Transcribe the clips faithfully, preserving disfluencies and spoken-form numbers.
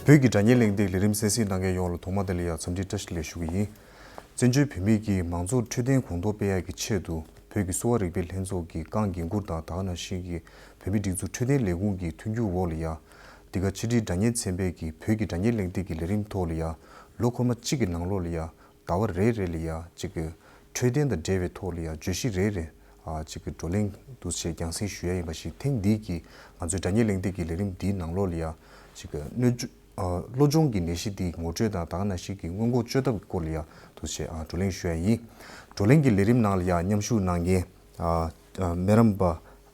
བོད་ཀྱི་སྒྲ་སྙན་གླེང་སྟེགས་ལས་རིམ་གསན་གཟིགས་གནང་མཁན་ཡོངས་ལ་ཐོག་མ་དེ་ལ་ཡང་འཚམས་འདྲི་བཀྲ་ཤིས་བདེ་ལེགས་ཞུ་གི་ཡིན། བཙན་བྱོལ་བོད་མིའི་གི་མང་གཙོ་འཕྲོད་བསྟེན་གོང་མཐོར་སྤེལ་ཡག་གི་ཆེད་དུ་བོད་ཀྱི་གསོ་བ་རིག་པའི་ལྷན་ཚོགས་ཀྱིས་རྐང་འགན་འཁུར་དང་དེ་ག་ནང་བཞིན་གྱི་བོད་མིའི་སྒྲིག་འཛུགས་འཕྲོད་བསྟེན་ལས་ཁུངས་ཀྱི་མཐུན་འགྱུར་འོག་ལ་ཡང་འདི་ག་ཕྱི་དྲིལ་སྒྲ་སྙན་ཚན་པའི་གི་བོད་ཀྱི་སྒྲ་སྙན་གླེང་སྟེགས་ཀྱི་ལས་རིམ་ཐོག་ལ་ཡང་ལོ་འཁོར་མ་གཅིག་གི་ནང་ལོགས་ལ་ཡང་ཟླ་བ་རེ་རེ་ལ་ཡང་གཅིག་གི་འཕྲོད་བསྟེན་དང་འབྲེལ་བའི་ཐོག་ལ་ཡང་བརྗོད་གཞི་རེ་རེ་ཨ་གཅིག་གི་བགྲོ་གླེང་འདུག་སེ་རྒྱང་སྲིང་ཞུ་ཡ་ཡིན་པ་ཞིག་ཐེངས་འདིའི་གི་ང་ཚོའི་སྒྲ་སྙན་གླེང་སྟེགས་ཀྱི་ལས་རིམ་འདིའི་ནང་ལོགས་ལ་ཡང་གཅིག་གི་སྣོད་བཅུད་ཨ་གློ་གཅོང་གི་ནད་གཞི་འདིའི་ངོ་སྤྲོད་དང་དེ་ག་ནང་བཞིན་གྱི་སྔོན་འགོག་བཅོས་ཐབས་སྐོར་ལ་ཡང་འདུག་སེ་ཨ་བགྲོ་གླེང་ཞུ་ཡ་ཡིན། བགྲོ་གླེང་གི་ལས་རིམ་ནང་ལ་ཡང་མཉམ་ཞུགས་གནང་མཁན་ཨ་ཨ་སྨན་རམས་པ་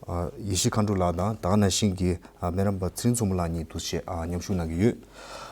ཨ་ཡེ་ཤེས་མཁའ་འགྲོ་ལགས་དང་དེ་ག་ནང་བཞིན་གྱི་ཨ་སྨན་རམས་པ་ཚེ་རིང་མཚོ་མོ་ལགས་གཉིས་འདུག་སེ་ཨ་མཉམ་ཞུགས་གནང་གི་ཡོད།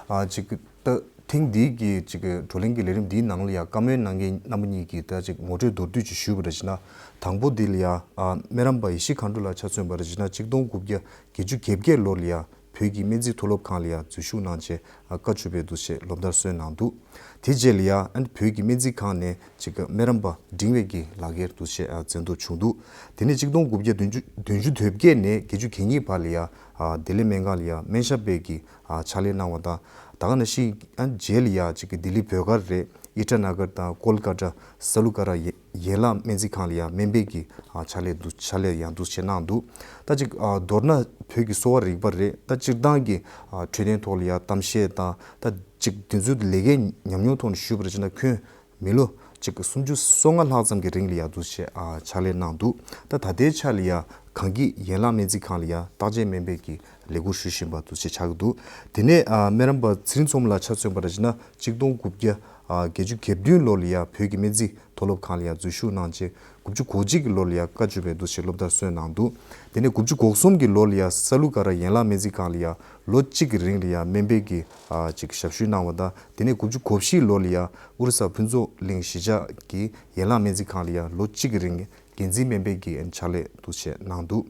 ཨ་གཅིག་གི་ད་ཐེངས་འདིའི་གི་གཅིག་གི་བགྲོ་གླེང་གི་ལས་རིམ་འདིའི་ནང་ལ་ཡང་བཀའ་མོལ་གནང་མཁན་རྣམ་པ་གཉིས་ཀྱིས་ད་གཅིག་ངོ་སྤྲོད་མདོར་བསྡུས་ཅིག་ཞུས་པ་རེད་ཅེ་ན། དང་པོ་འདི་ལ་ཡང་ཨ་སྨན་རམས་པ་ཡེ་ཤེས་མཁའ་འགྲོ་ལགས་ཆ་མཚོན་པ་རེད་ཅེ་ན་གཅིག་སྟོང་དགུ་བརྒྱ་བརྒྱད་ཅུ་གྱ་བརྒྱད་ལོ་ལ་ཡང་བོད་ཀྱི་སྨན་རྩིས་མཐོ་སློབ་ཁང་ལ་ཡང་འཛུལ་ཞུགས་གནང་བྱས་ཨ་བཀའ་བཅུ་པའི་འདུག་སེ་སློབ་མཐར་སོན་གནང་འདུག་དེ་རྗེས་ལ་ཡང་ཨ་ནི་བོད་ཀྱི་སྨན་རྩིས་ཁང་ནས་གཅིག་གི་སྨན་རམས་པ་འབྲིང་བའི་གི་ལག་འཁྱེར་འདུག་སེ་ཨ་འཛིན་ཐོབ་བྱུང་འདུག་དེ་ནས་གཅིག་སྟོང་དགུ་བརྒྱ་བདུན་ཅུ་བདུན་ཅུ་དོན་བརྒྱད་ནས་བརྒྱད་ཅུ་གྱ་གཉིས་བར་ལ་ཡང་ཨ་ལྡི་ལི་སྨན་ཁང་ལ་ཡང་སྨན་ཞབས་པའི་གི་ཨ་ཕྱག་ལས་གནང་བ་དང་། ད་ག་ནང་བཞིན་ཨ་རྗེས་ལ་ཡང་གཅིག་གི་ལྡི་ལི་བོད་སྒར་རེད། ཨི་ཊ་ན་གར་དང་ཀོལ་ཀ་ཏ་ས་ལུ་ཀ་ར་ཡན་ཡན་ལག་སྨན་རྩིས་ཁང་ལ་ཡང་སྨན་པའི་གི་ཨ་ཕྱག་ལས་འདུག་ཕྱག་ལས་ཡང་འདུག་བྱས་གནང་འདུག་ད་གཅིག་ཨ་མདོར་ན་བོད་ཀྱི་གསོ་བ་རིག་པ་རེད། ད་སྤྱིར་བཏང་གི་ཨ་འཕྲོད་བསྟེན་ཐོག་ལ་ཡང་གཏམ་བཤད་དང་ད་གཅིག་དེ་ཚོའི་ལས་ཀའི་ཉམས་མྱོང་ཐོག་ནས་ཞུས་པ་རེད་ཅེ་ན། ཁོས་མི་ལོ་གཅིག་སུམ་ཅུ་སོ་ལྔ་ལྷག་ཙམ་གྱི་རིང་ལ་ཡང་འདུག་བྱས་ཨ་ཕྱག་ལས་གནང་འདུག་ད་ད་ལྟའི་ཆ་ལ་ཡང་གངས་སྐྱིད་ཡན་ལག་སྨན་རྩིས་ཁང་ལ་ཡང་བརྟག་དཔྱད་སྨན་པའི་གི་ལས་ཁུར་ཞུ་བཞིན་པ་འདུག་བྱས་ཆགས་ཀྱི་འདུག་དེ་ནས་ཨ་སྨན་རམས་པ་ཚེ་རིང་མཚོ་མོ་ལགས་ཆ་མཚོན་པ་རེད་ཅེ་ན་གཅིག་སྟོང་དགུ་བརྒྱ་ཨ་བརྒྱད་ཅུ་གྱ་བདུན་ལོ་ལ་ཡང་བོད་ཀྱི་སྨན་རྩིས་མཐོ་སློབ་ཁང་ལ་ཡང་འཛུལ་ཞུགས་གནང་རྗེས་དགུ་བཅུ་གོ་གཅིག་གི་ལོ་ལ་ཡང་བཀའ་བརྒྱུད་པའི་འདུ་ཤེས་སློབ་མཐར་སོན་གནང་འདུག་དེ་ནས་དགུ་བཅུ་གོ་གསུམ་གྱི་ལོ་ལ་ཡང་ས་ལུ་ཀ་ར་ཡན་ལག་སྨན་རྩིས་ཁང་ལ་ཡང་ལོ་གཅིག་གི་རིང་ལ་ཡང་སྨན་པའི་གི་ཨ་ཅིག་ཞབས་ཞུ་གནང་བ་དང་། དེ་ནས་དགུ་བཅུ་གོ་བཞི་ལོ་ལ་ཡང་ཨོ་རི་ས་ཕུན་ཚོགས་གླིང་གཞིས་ཆགས་ཀྱི་ཡན་ལག་སྨན་རྩིས་ཁང་ལ་ཡང་ལོ་གཅིག་གི་རིང་འགན་འཛིན་སྨན་པའི་གི་ཕྱག་ལས་འདུག་བྱས་གནང་འདུག་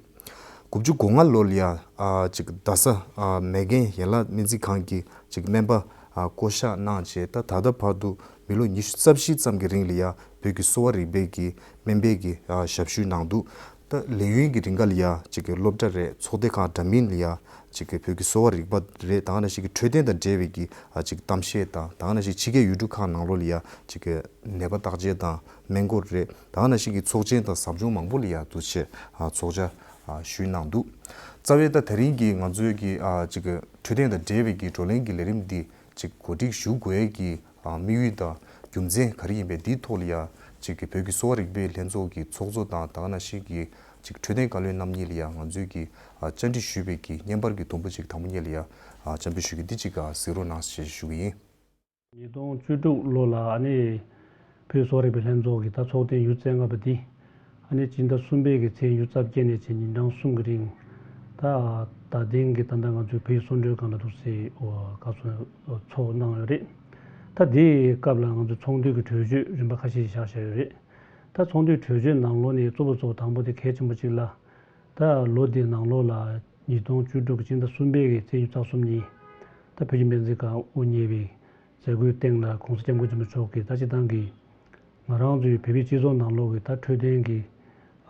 དགུ་བཅུ་གོ་ལྔ་ལོ་ལ་ཡང་ཨ་ཅིག་རྡ་ས་ཨ་མེག་གྷན་ཡན་ལག་སྨན་རྩིས་ཁང་གི་ཅིག་སྨན་པ་ཨ་བསྐོ་གཞག་གནང་བྱས་ད་ད་ལྟ་བར་དུ་མི་ལོ་ཉི་ཤུ་རྩ་བཞི་ཙམ་གྱི་རིང་ལ་ཡང་བོད་ཀྱི་གསོ་བ་རིག་པའི་གི་སྨན་པའི་གི་ཨ་ཞབས་ཞུ་གནང་འདུག་ད་ལས་ཡུན་གྱི་རིང་ག་ལ་ཡང་ཅིག་གི་སློབ་གྲྭ་རེད། ཚོགས་སྡེ་ཁག་འདྲ་མིན་ལ་ཡང་ཅིག་གི་བོད་ཀྱི་གསོ་བ་རིག་པ་རེད། ད་ག་ནང་བཞིན་གྱི་འཕྲོད་བསྟེན་དང་འབྲེལ་བའི་གི་ཨ་ཅིག་གཏམ་བཤད་དང་ད་ག་ནང་བཞིན་ཕྱི་རྒྱལ་ཡུལ་གྲུ་ཁག་ནང་ལོགས་ལ་ཡང་ཅིག་གི་ནད་པ་བརྟག་དཔྱད་དང་སྨན་སྐོར་རེད། ད་ག་ནང་བཞིན་གྱི་ཚོགས་ཆེན་དང་ཟབ་སྦྱོང་མང་པོ་ལ་ཡང་འདུག་བྱས་ཨ་ཚོགས་བཅར་ཨ་ཞུས་གནང་འདུག་རྩ་བའི་ད་དེ་རིང་གི་ང་ཚོའི་གི་ཨ་ཅིག་གི་འཕྲོད་བསྟེན་དང་འབྲེལ་བའི་གི་བགྲོ་གླེང་གི་ལས་རིམ་འདི་ཅིག་གོ་སྒྲིག་ཞུ་དགོས་ཡས་ཀྱི་ཨ་དམིགས་ཡུལ་དང་རྒྱུ་མཚན་ག་རེ་ཡིན་པས། འདིའི་ཐོག་ལ་ཡང་ཅིག་གི་བོད་ཀྱི་གསོ་བ་རིག་པའི་ལྷན་ཚོགས་ཀྱི་ཚོགས་གཙོ་དང་ད་ག་ནང་བཞིན་གྱི་ཅིག་འཕྲོད་བསྟེན་བཀའ་བློན་རྣམ་གཉིས་ལ་ཡང་ང་ཚོའི་གི་ཨ་བཅར་འདྲི་ཞུས་པའི་གི་བརྙན་པར་གྱི་དུམ་བུ་ཅིག་དང་པོ་ཉིད་ལ་ཡང་ཨ་བཅར་འདྲི་ཞུ་གི་འདི་ཅིག་ག་གཟིགས་རོགས་གནང་ཞེས་ཞུ་གི་ཡིན། ཉིས་སྟོང་བཅུ་དྲུག་ལོ་ལ་ཨ་ནི་བོད་གསོ་བ་རིག་པའི་ལྷན་ཚོགས་ཀྱི་ད་ཚོགས་ཐེངས་ཉེར་ལྔ་པ་འདི་ཨ་ནི་སྤྱི་ཟླ་གསུམ་པའི་གི་ཚེས་ཉི་ཤུ་རྩ་བརྒྱད་ནས་བྱས་ཉིན་གྲངས་གསུམ་གྱི་རིང་ད་ད་ཐེངས་ཀྱི་ད་ལྟ་ང་ཚོའི་བོད་ཀྱི་གསོལ་མགྲོན་ཁང་ལ་འདུག་སེ་ག་ཚོད་ཚོགས་གནང་ཡོད་རེད། ད་དེའི་སྐབས་ལ་ང་ཚོའི་ཚོགས་འདུའི་གི་གྲོས་ཆོད་རིམ་པ་ཁ་ཤས་ཤིག་བཞག་བཞག་ཡོད་རེད། ད་ཚོགས་འདུའི་གྲོས་ཆོད་ནང་ལོགས་ནས་གཙོ་བོ་གཙོ་བོ་དང་པོ་དེ་གལ་ཆེན་པོ་གཅིག་ལ། ད་ལོ་འདིའི་ནང་ལོགས་ལ་ཉིས་སྟོང་བཅུ་དྲུག་གི་སྤྱི་ཟླ་གསུམ་པའི་གི་ཚེས་ཉི་ཤུ་རྩ་གསུམ་ཉིན་ད་བོད་ཀྱི་སྨན་རྩིས་ཁང་དབུ་བརྙེས་པའི་མཛད་སྒོའི་སྟེང་ལ་༸གོང་ས་༸སྐྱབས་མགོན་ཆེན་པོ་མཆོག་གིས་ད་སྤྱིར་བཏང་གི་ང་རང་ཚོའི་བོད་པའི་སྤྱི་ཚོགས་ནང་ལོགས་ཀྱི་ད་འཕྲོད་བསྟེན་གྱི་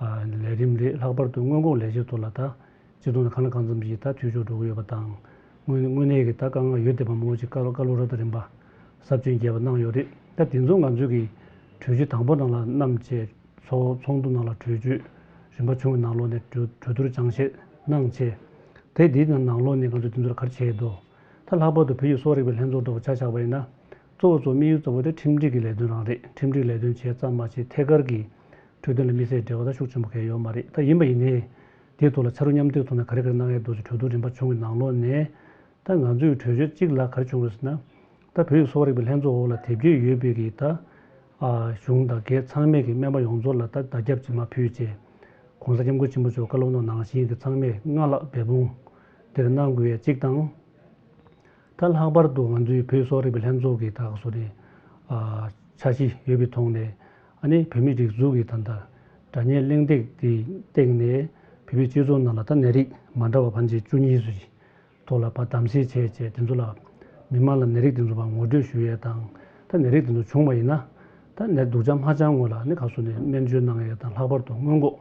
ཨ་ལས་རིམ་རེད། ལྷག་པར་དུ་སྔོན་འགོག་ལས་གཞིའི་ཐོག་ལ་ད་སྤྱི་ཚོགས་ནང་གང་ལ་གང་འཚམ་ཞིག་ད་འཐུས་ཤོར་འགྲོ་གི་ཡོད་པ་དང་། དངོས་དངོས་གནས་ཀྱི་ད་དཀའ་ངལ་ཡོད་བསྡད་པ་མང་པོ་ཞིག་བཀའ་སློབ་བཀའ་སློབ་རབ་དང་རིམ་པ་ཟབ་ཅིང་རྒྱས་པ་གནང་ཡོད་རེད། ད་དེ་ཚོ་ང་ཚོས་ཀྱི་གྲོས་གཞི་དང་པོ་ནང་ལ་བསྣམས་བྱས། ཚོགས་ཚོགས་འདུ་ནང་ལ་གྲོས་ཆོད་རིམ་པ་བྱུང་བའི་ནང་ལོགས་ནས་གྲོས་གྲོས་བསྡུར་སྦྱང་བཤད་གནང་བྱས། དེ་དེའི་ནང་ནང་ལོགས་ནས་ང་ཚོས་དེ་ཚོ་ལ་ག་རེ་བྱས་འདུག་ད་ལྷག་པར་དུ་བོད་ཀྱི་གསོ་བ་རིག་པའི་ལྷན་ཚོགས་འདྲ་པོ་ཆ་བཞག་པ་ཡིན་ན། གཙོ་བོ་གཙོ་དམིགས་ཡུལ་གཙོ་བོ་དེ་ཁྲིམས་སྒྲིག་གི་ལས་དོན་རང་རེད། ཁྲིམས་སྒྲིག་ལས་དོན་བྱས་ཙམ་མ་ཟད་ཐད་ཀར་གྱི་འཕྲོད་བསྟེན་ལ་དམིགས་བསལ་འབྲེལ་བ་ད་ཤུགས་ཆེན་པོ་གང་ཡང་ཡོད་མ་རེད། ད་ཡིན་པ་ཡིན་ནའི་དེའི་ཐོག་ལ་ཕྱར་གྲུ་མཉམ་འདེགས་ཐོག་ནས་ག་རེ་ག་རེ་གནང་ཡས་འདུག་ཅེས་གྲོས་བསྡུར་རིམ་པ་བྱུང་བའི་ནང་ལོགས་ནས། ད་ང་ཚོས་གྲོས་ཆོད་གཅིག་ལ་ག་རེ་བྱུང་རེད་ཟེར་ན། ད་བོད་ཀྱི་གསོ་བ་རིག་པའི་ལྷན་ཚོགས་འོག་ལ་དེབ་སྐྱེལ་ཡོད་པའི་གི་ད་ཨ་གཞུང་དང་སྒེར་ཚང་མས་ཀྱི་སྨན་པ་ཡོངས་རྫོགས་ལ་ད་བརྡ་ཁྱབ་ཅིག་མར་ཕུལ་བྱས། ༸གོང་ས་༸སྐྱབས་མགོན་ཆེན་པོ་མཆོག་བཀའ་སློབ་གནང་ནང་བཞིན་གྱི་ཚང་མས་སྔར་ལ་འབད་འབུངས་འདིར་གནང་དགོས་ཡ་གཅིག་དང་། ད་ལྷག་པར་དུ་ང་ཚོའི་བོད་གསོ་བ་རིག་པའི་ལྷན་ཚོགས་ཀྱི་ད་ག་སོ་རེད། ཨ་འཆར་གཞི་ཡོད་པའི་ཐོག་ནས་ཨ་ནི་བོད་མིའི་སྒྲིག་འཛུགས་ཀྱི་ད་ལྟ་སྒྲ་སྙན་གླེང་སྟེགས་དེའི་སྟེང་ནས་བོད་པའི་སྤྱི་ཚོགས་ནང་ལ་ད་ནད་རིགས་མ་འདྲ་བ་ཕལ་ཆེར་བཅུ་གཉིས་ཙམ་ཞིག་ཐོག་ལ་ཕར་གདམ་གསེས་བྱས་བྱས་དེ་ཚོ་ལ་མི་མང་ལ་ནད་རིགས་དེ་ཚོ་ཕར་ངོ་སྤྲོད་ཞུ་ཡས་དང་། ད་ནད་རིགས་དེ་ཚོ་བྱུང་བ་ཡིན་ན་ད་ནད་སྡུག་ཅག་སྨྲ་ཅག་ངོ་ལ་ནི་ག་སོ་ནས་སྨན་བཅོས་གནང་ཡས་དང་ལྷག་པར་དུ་སྔོན་འགོག་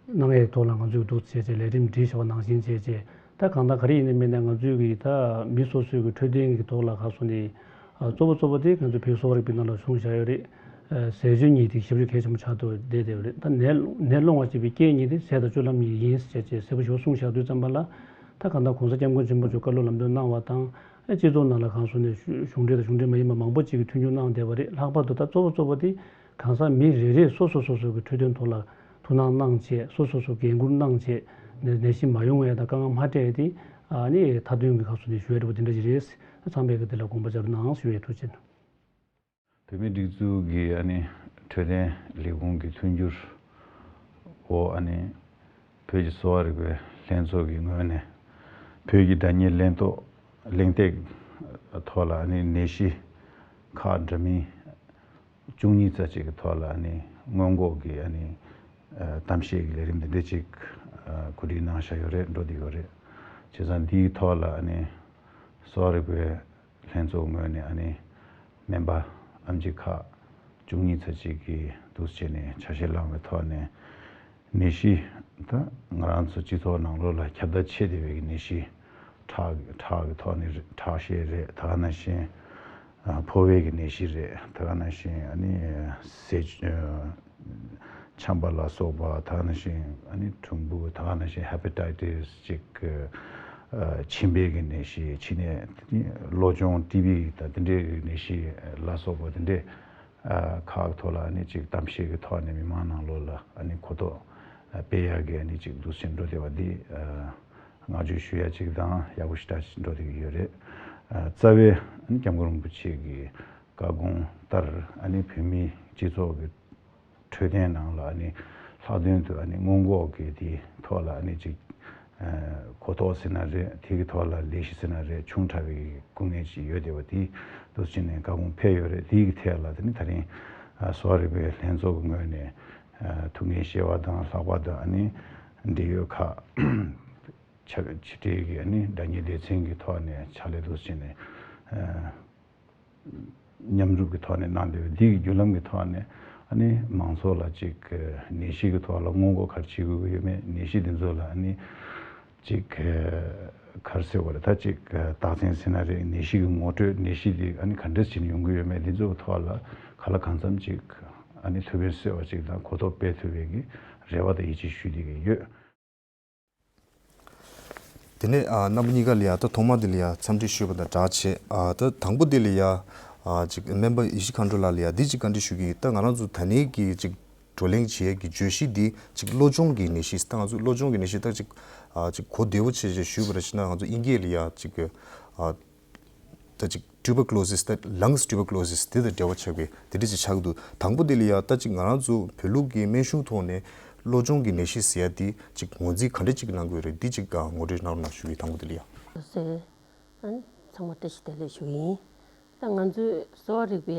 གནང་ཡས་ཐོག་ལ་ང་ཚོས་འདུག་བྱས་བྱས་ལས་རིམ་སྒྲིག་བཞག་པ་ནང་བཞིན་བྱས་བྱས་ ད་གང་ལྟར་ག་རེ་ཡིན་ནའི་མིན་ནའི་ང་ཚོའི་གི་ད་མི་སོ་སོའི་གི་འཕྲོད་བསྟེན་གི་ཐོག་ལ་ག་སོང་ནས་ཨ་གཙོ་བོ་གཙོ་བོ་དེ་ང་ཚོ་བོད་གསོ་བ་རིག་པའི་ནང་ལ་གསུངས་བཞག་ཡོད་རེད། ཨ་ཟས་སྤྱོད་གཉིས་དེ་ཞེ་པོ་ཅིག་གལ་ཆེན་པོ་ཆགས་ཐུབ་བསྡད་བསྡད་ཡོད་རེད། ད་ནད་ནད་སློང་བ་བྱེད་པའི་རྐྱེན་གཉིས་དེ་ཟས་དང་སྤྱོད་ལམ་གཉིས་ཡིན་ཟེར་བྱས་གསལ་པོ་ཞེ་པོ་གསུངས་བཞག་དུས་ཙམ་པ་ལ། ད་གང་ལྟར་༸གོང་ས་༸སྐྱབས་མགོན་ཆེན་པོ་མཆོག་བཀའ་སློབ་ལམ་སྟོན་གནང་བ་དང་ཨ་སྤྱི་ཚོགས་ནང་ལ་གང་སོང་ནས་གཞུང་འབྲེལ་དང་གཞུང་འབྲེལ་མ་ཡིན་པ་མང་པོ་ཅིག་གིས་མཐུན་འགྱུར་གནང་བསྡད་པ་རེད། ལྷག་པར་དུ་ད་གཙོ་བོ་གཙོ་བོ་དེ་གང་ཟག་མི་རེ་རེས་སོ་སོ་སོ་སོ་གི་འཕྲོད་བསྟེན་ཐོག་ལ་ཐུགས་སྣང་གནང་བྱས། སོ་སོ་སོ་འགན་འཁུར་གནང་བྱས། ནད་ནད་གཞི་མ་ཡོང་བའི་དང་དཀའ་ངལ་མ་འཕྲད་དེ་ཨ་ནི་མཐའ་དོན་གྱི་ཁ་སོ་ནས་ཞུ་ཡ་འདྲ་པོ་དེ་འདྲ་ཞིག་རེད། ཚང་མས་གི་དེ་ལ་དགོངས་པ་འཇགས་རོགས་གནང་ཞུ་ཡས། ཐུགས་རྗེ་ཆེ་གནང་། བོད་མིའི་སྒྲིག་འཛུགས་ཀྱི་ཨ་ནི་འཕྲོད་བསྟེན་ལས་ཁུངས་ཀྱི་མཐུན་འགྱུར་འོག་ཨ་ནི་བོད་ཀྱི་གསོ་བ་རིག་པའི་ལྷན་ཚོགས་ཀྱི་ངོས་ནས་བོད་ཀྱི་སྒྲ་སྙན་གླེང་ཐོག་གླེང་སྟེགས་ཐོག་ལ་ཨ་ནི་ནད་གཞི་ཁག་འདྲ་མིན་བཅུ་གཉིས་ཙམ་ཅིག་གི་ཐོག་ལ་ཨ་ནི་སྔོན་འགོག་གི་ཨ་ནི་ཨ་གཏམ་བཤད་ཀྱི་ལས་རིམ་འདི་འདྲ་ཅིག་ཨ་གོ་སྒྲིག་གནང་བཞག་ཡོད་རེད། འགྲོ་བསྡད་ཡོད་རེད། བྱས་ཙང་འདིའི་ཐོག་ལ་ཨ་ནི་གསོ་བ་རིག་པའི་ལྷན་ཚོགས་ངོས་ནས་ཨ་ནི་སྨན་པ་ཨེམ་ཆི་ཁག་བཅུ་གཉིས་ཙམ་ཅིག་གིས་འདུག་སེ་བྱས་ནས་ཆ་ཤས་བླངས་པའི་ཐོག་ནས་ནད་གཞི་ད་ང་རང་ཚོ་སྤྱི་ཚོགས་ནང་ལོགས་ལ་ཁྱབ་གདལ་ཆེ་བསྡད་པའི་ནད་གཞི་ཁྲག་ཁྲག་གི་ཐོག་ནས་ཁྲག་ཤེད་རེད། ད་ག་ནང་བཞིན་ཨ་ཕོ་བའི་གི་ནད་གཞི་རེད། ད་ག་ནང་བཞིན་ཨ་ནི་ཟས་ཨ་ཆམ་པ་ལ་སོགས་པ། ད་ག་ནང་བཞིན་ཨ་ནི་གྲུམ་བུ། ད་ག་ནང་བཞིན་ཧེ་པ་ཊའི་ཊིས་ཅིག་ཨ་མཆིན་པའི་གི་ནད་གཞི། ཕྱི་ནས་གློ་གཅོང་ཊི་བི་དང་དེ་འདྲའི་གི་ནད་གཞི་ལ་སོགས་པ་དེ་འདྲའི་ཨ་ཁག་གི་ཐོག་ལ་ཨ་ནི་ཅིག་གཏམ་བཤད་ཀྱི་ཐོག་ནས་མི་མང་ནང་ལོགས་ལ་ཨ་ནི་གོ་རྟོགས་ཨ་སྤེལ་ཡག་གི་ཨ་ནི་ཅིག་འདུག་སེ་འགྲོ་བསྡད་པ་འདི་ཨ་བསྔགས་བརྗོད་ཞུ་ཡ་ཅིག་དང་ཡག་པོ་ཞེ་དྲག་ཅིག་འགྲོ་བསྡད་ཀྱི་ཡོད་རེད། ཨ་རྩ་བའི་ཨ་ནི་༸སྐྱབས་མགོན་རིན་པོ་ཆེ་གི་བཀའ་དགོངས་ལྟར་ཨ་ནི་བོད་མིའི་སྤྱི་ཚོགས་ཀྱི་འཕྲོད་བསྟེན་ནང་ལ་ཨ་ནི་ལྷག་དོན་དུ་ཨ་ནི་སྔོན་འགོག་གི་དེའི་ཐོག་ལ་ཨ་ནི་ཅིག་ཨ་གོ་རྟོགས་ཟེར་ན་རེད། དེ་གི་ཐོག་ལ་ལས་གཞི་ཟེར་ན་རེད། ཆུང་དྲགས་པའི་སྐུ་ངལ་ཅིག་ཡོད་བསྡད་པ་དེ་འདུག་སེ་བྱས་ནས་བཀའ་དགོངས་ཕེབས་ཡོད་རེད། དེའི་གི་ཐད་ལ་དེ་ནི་ད་རིང་ཨ་གསོ་བ་རིག་པའི་ལྷན་ཚོགས་ཀྱི་ངོས་ནས་ཨ་ཐུགས་ངལ་བཞེས་པ་དང་། ལྷག་པར་དུ་ཨ་ནི་འབྲེལ་ཡོད་ཁག་ཕྱི་ཕྱི་འབྲེལ་གྱི་ཨ་ནི་སྒྲ་སྙན་སྡེ་ཚན་གྱི་ཐོག་ནས་ཕྱག་ལས་འདུག་སེ་བྱས་ནས་ཨ་མཉམ་རུབ་ཀྱི་ཐོག་ནས་གནང་བསྡད་པའི་འདི་གི་བརྒྱུད་ལམ་གྱི་ཐོག་ནས་ཨ་ནི་མང་ཚོགས་ལ་ཅིག་ནད་གཞི་གི་ཐོག་ལ་སྔོན་འགོག་ག་རེ་བྱེད་དགོས་ཀྱི་ཡོད་མེད། ནད་གཞི་འདི་ཚོ་ལ་ཨ་ནི་ཅིག་ག་རེ་ཟེར་བ་རེད། ད་ཅིག་རྟགས་མཚན་ཟེར་ན་རེད། ནད་གཞི་གི་ངོ་སྤྲོད། ནད་གཞི་འདི་ཨ་ནི་ག་འདྲས་བྱས་ནས་ཡོང་གི་ཡོད་མེད། འདི་ཚོ་གི་ཐོག་ལ་གང་ལ་གང་འཚམ་ཅིག་ཨ་ནི་ཐུགས་ཕན་གསོས་པ་ཅིག་དང་གོ་རྟོགས་སྤེལ་ཐུབ་པའི་གི་རེ་བ་དང་ཡིད་ཆེས་ཞུ་བསྡད་ཀྱི་ཡོད། དེ་ནས་ཨ་རྣམ་པ་གཉིས་ཀ་ལ་ཡ་ད་ཐོག་མ་དེ་ལ་ཡ་འཚམས་འདྲི་ཞུས་པ་དང་སྦྲགས་བྱས། ཨ་ད་དང་པོ་དེ་ལ་ཡ་ཨ་ཅིག་སྨན་པ་ཡེ་ཤེས་མཁའ་འགྲོ་ལགས་ལ་ཡ་འདི་ཅིག་བཀའ་འདྲི་ཞུ་གི་ཡིན། ད་ང་རང་ཚོ་ད་ལྟའི་གི་ཅིག་བགྲོ་གླེང་བྱེད་ཡས་ཀྱི་བརྗོད་གཞི་འདི་ཅིག་གློ་གཅོང་གི་ནད་གཞི། ད་ང་ཚོ་གློ་གཅོང་གི་ནད་གཞི་ད་ཅིག་ཨ་ཅིག་གོ་བདེ་པོ་བྱས་བྱས་ཞུས་པ་རེད་ཟེར་ན། ང་ཚོ་དབྱིན་སྐད་ལ་ཡ་ཅིག་ཨ་ད་ཅིག་tuberculosis། ད་lungs tuberculosis། དེ་དང་འབྲེལ་བ་ཆགས་པའི་དེ་འདྲ་ཅིག་ཆགས་ཀྱི་འདུག། དང་པོ་དེ་ལ་ཡ་ད་ཅིག་ང་རང་ཚོ་བོད་ལུགས་ཀྱི་སྨན་གཞུང་ཐོག་ནས་གློ་གཅོང་གི་ནད་གཞི་ཟེར་ཡ་དེ་ཅིག་ངོས་འཛིན་ག་འདྲ་ཅིག་གནང་གི་ཡོད་རེད། འདི་ཅིག་ངོ་སྤྲོད་གནང་རོགས་གནང་ཞུ་གི་ཡིན། དང་པོ་དེ་ལ་ཡ། ཟེར། ཨ་ནི་ཚང་མ་བཀྲ་ཤིས་བདེ་ལེགས་ཞུ་གི་ཡིན། ད་ང་ཚོའི་གསོ་བ་རིག་པའི་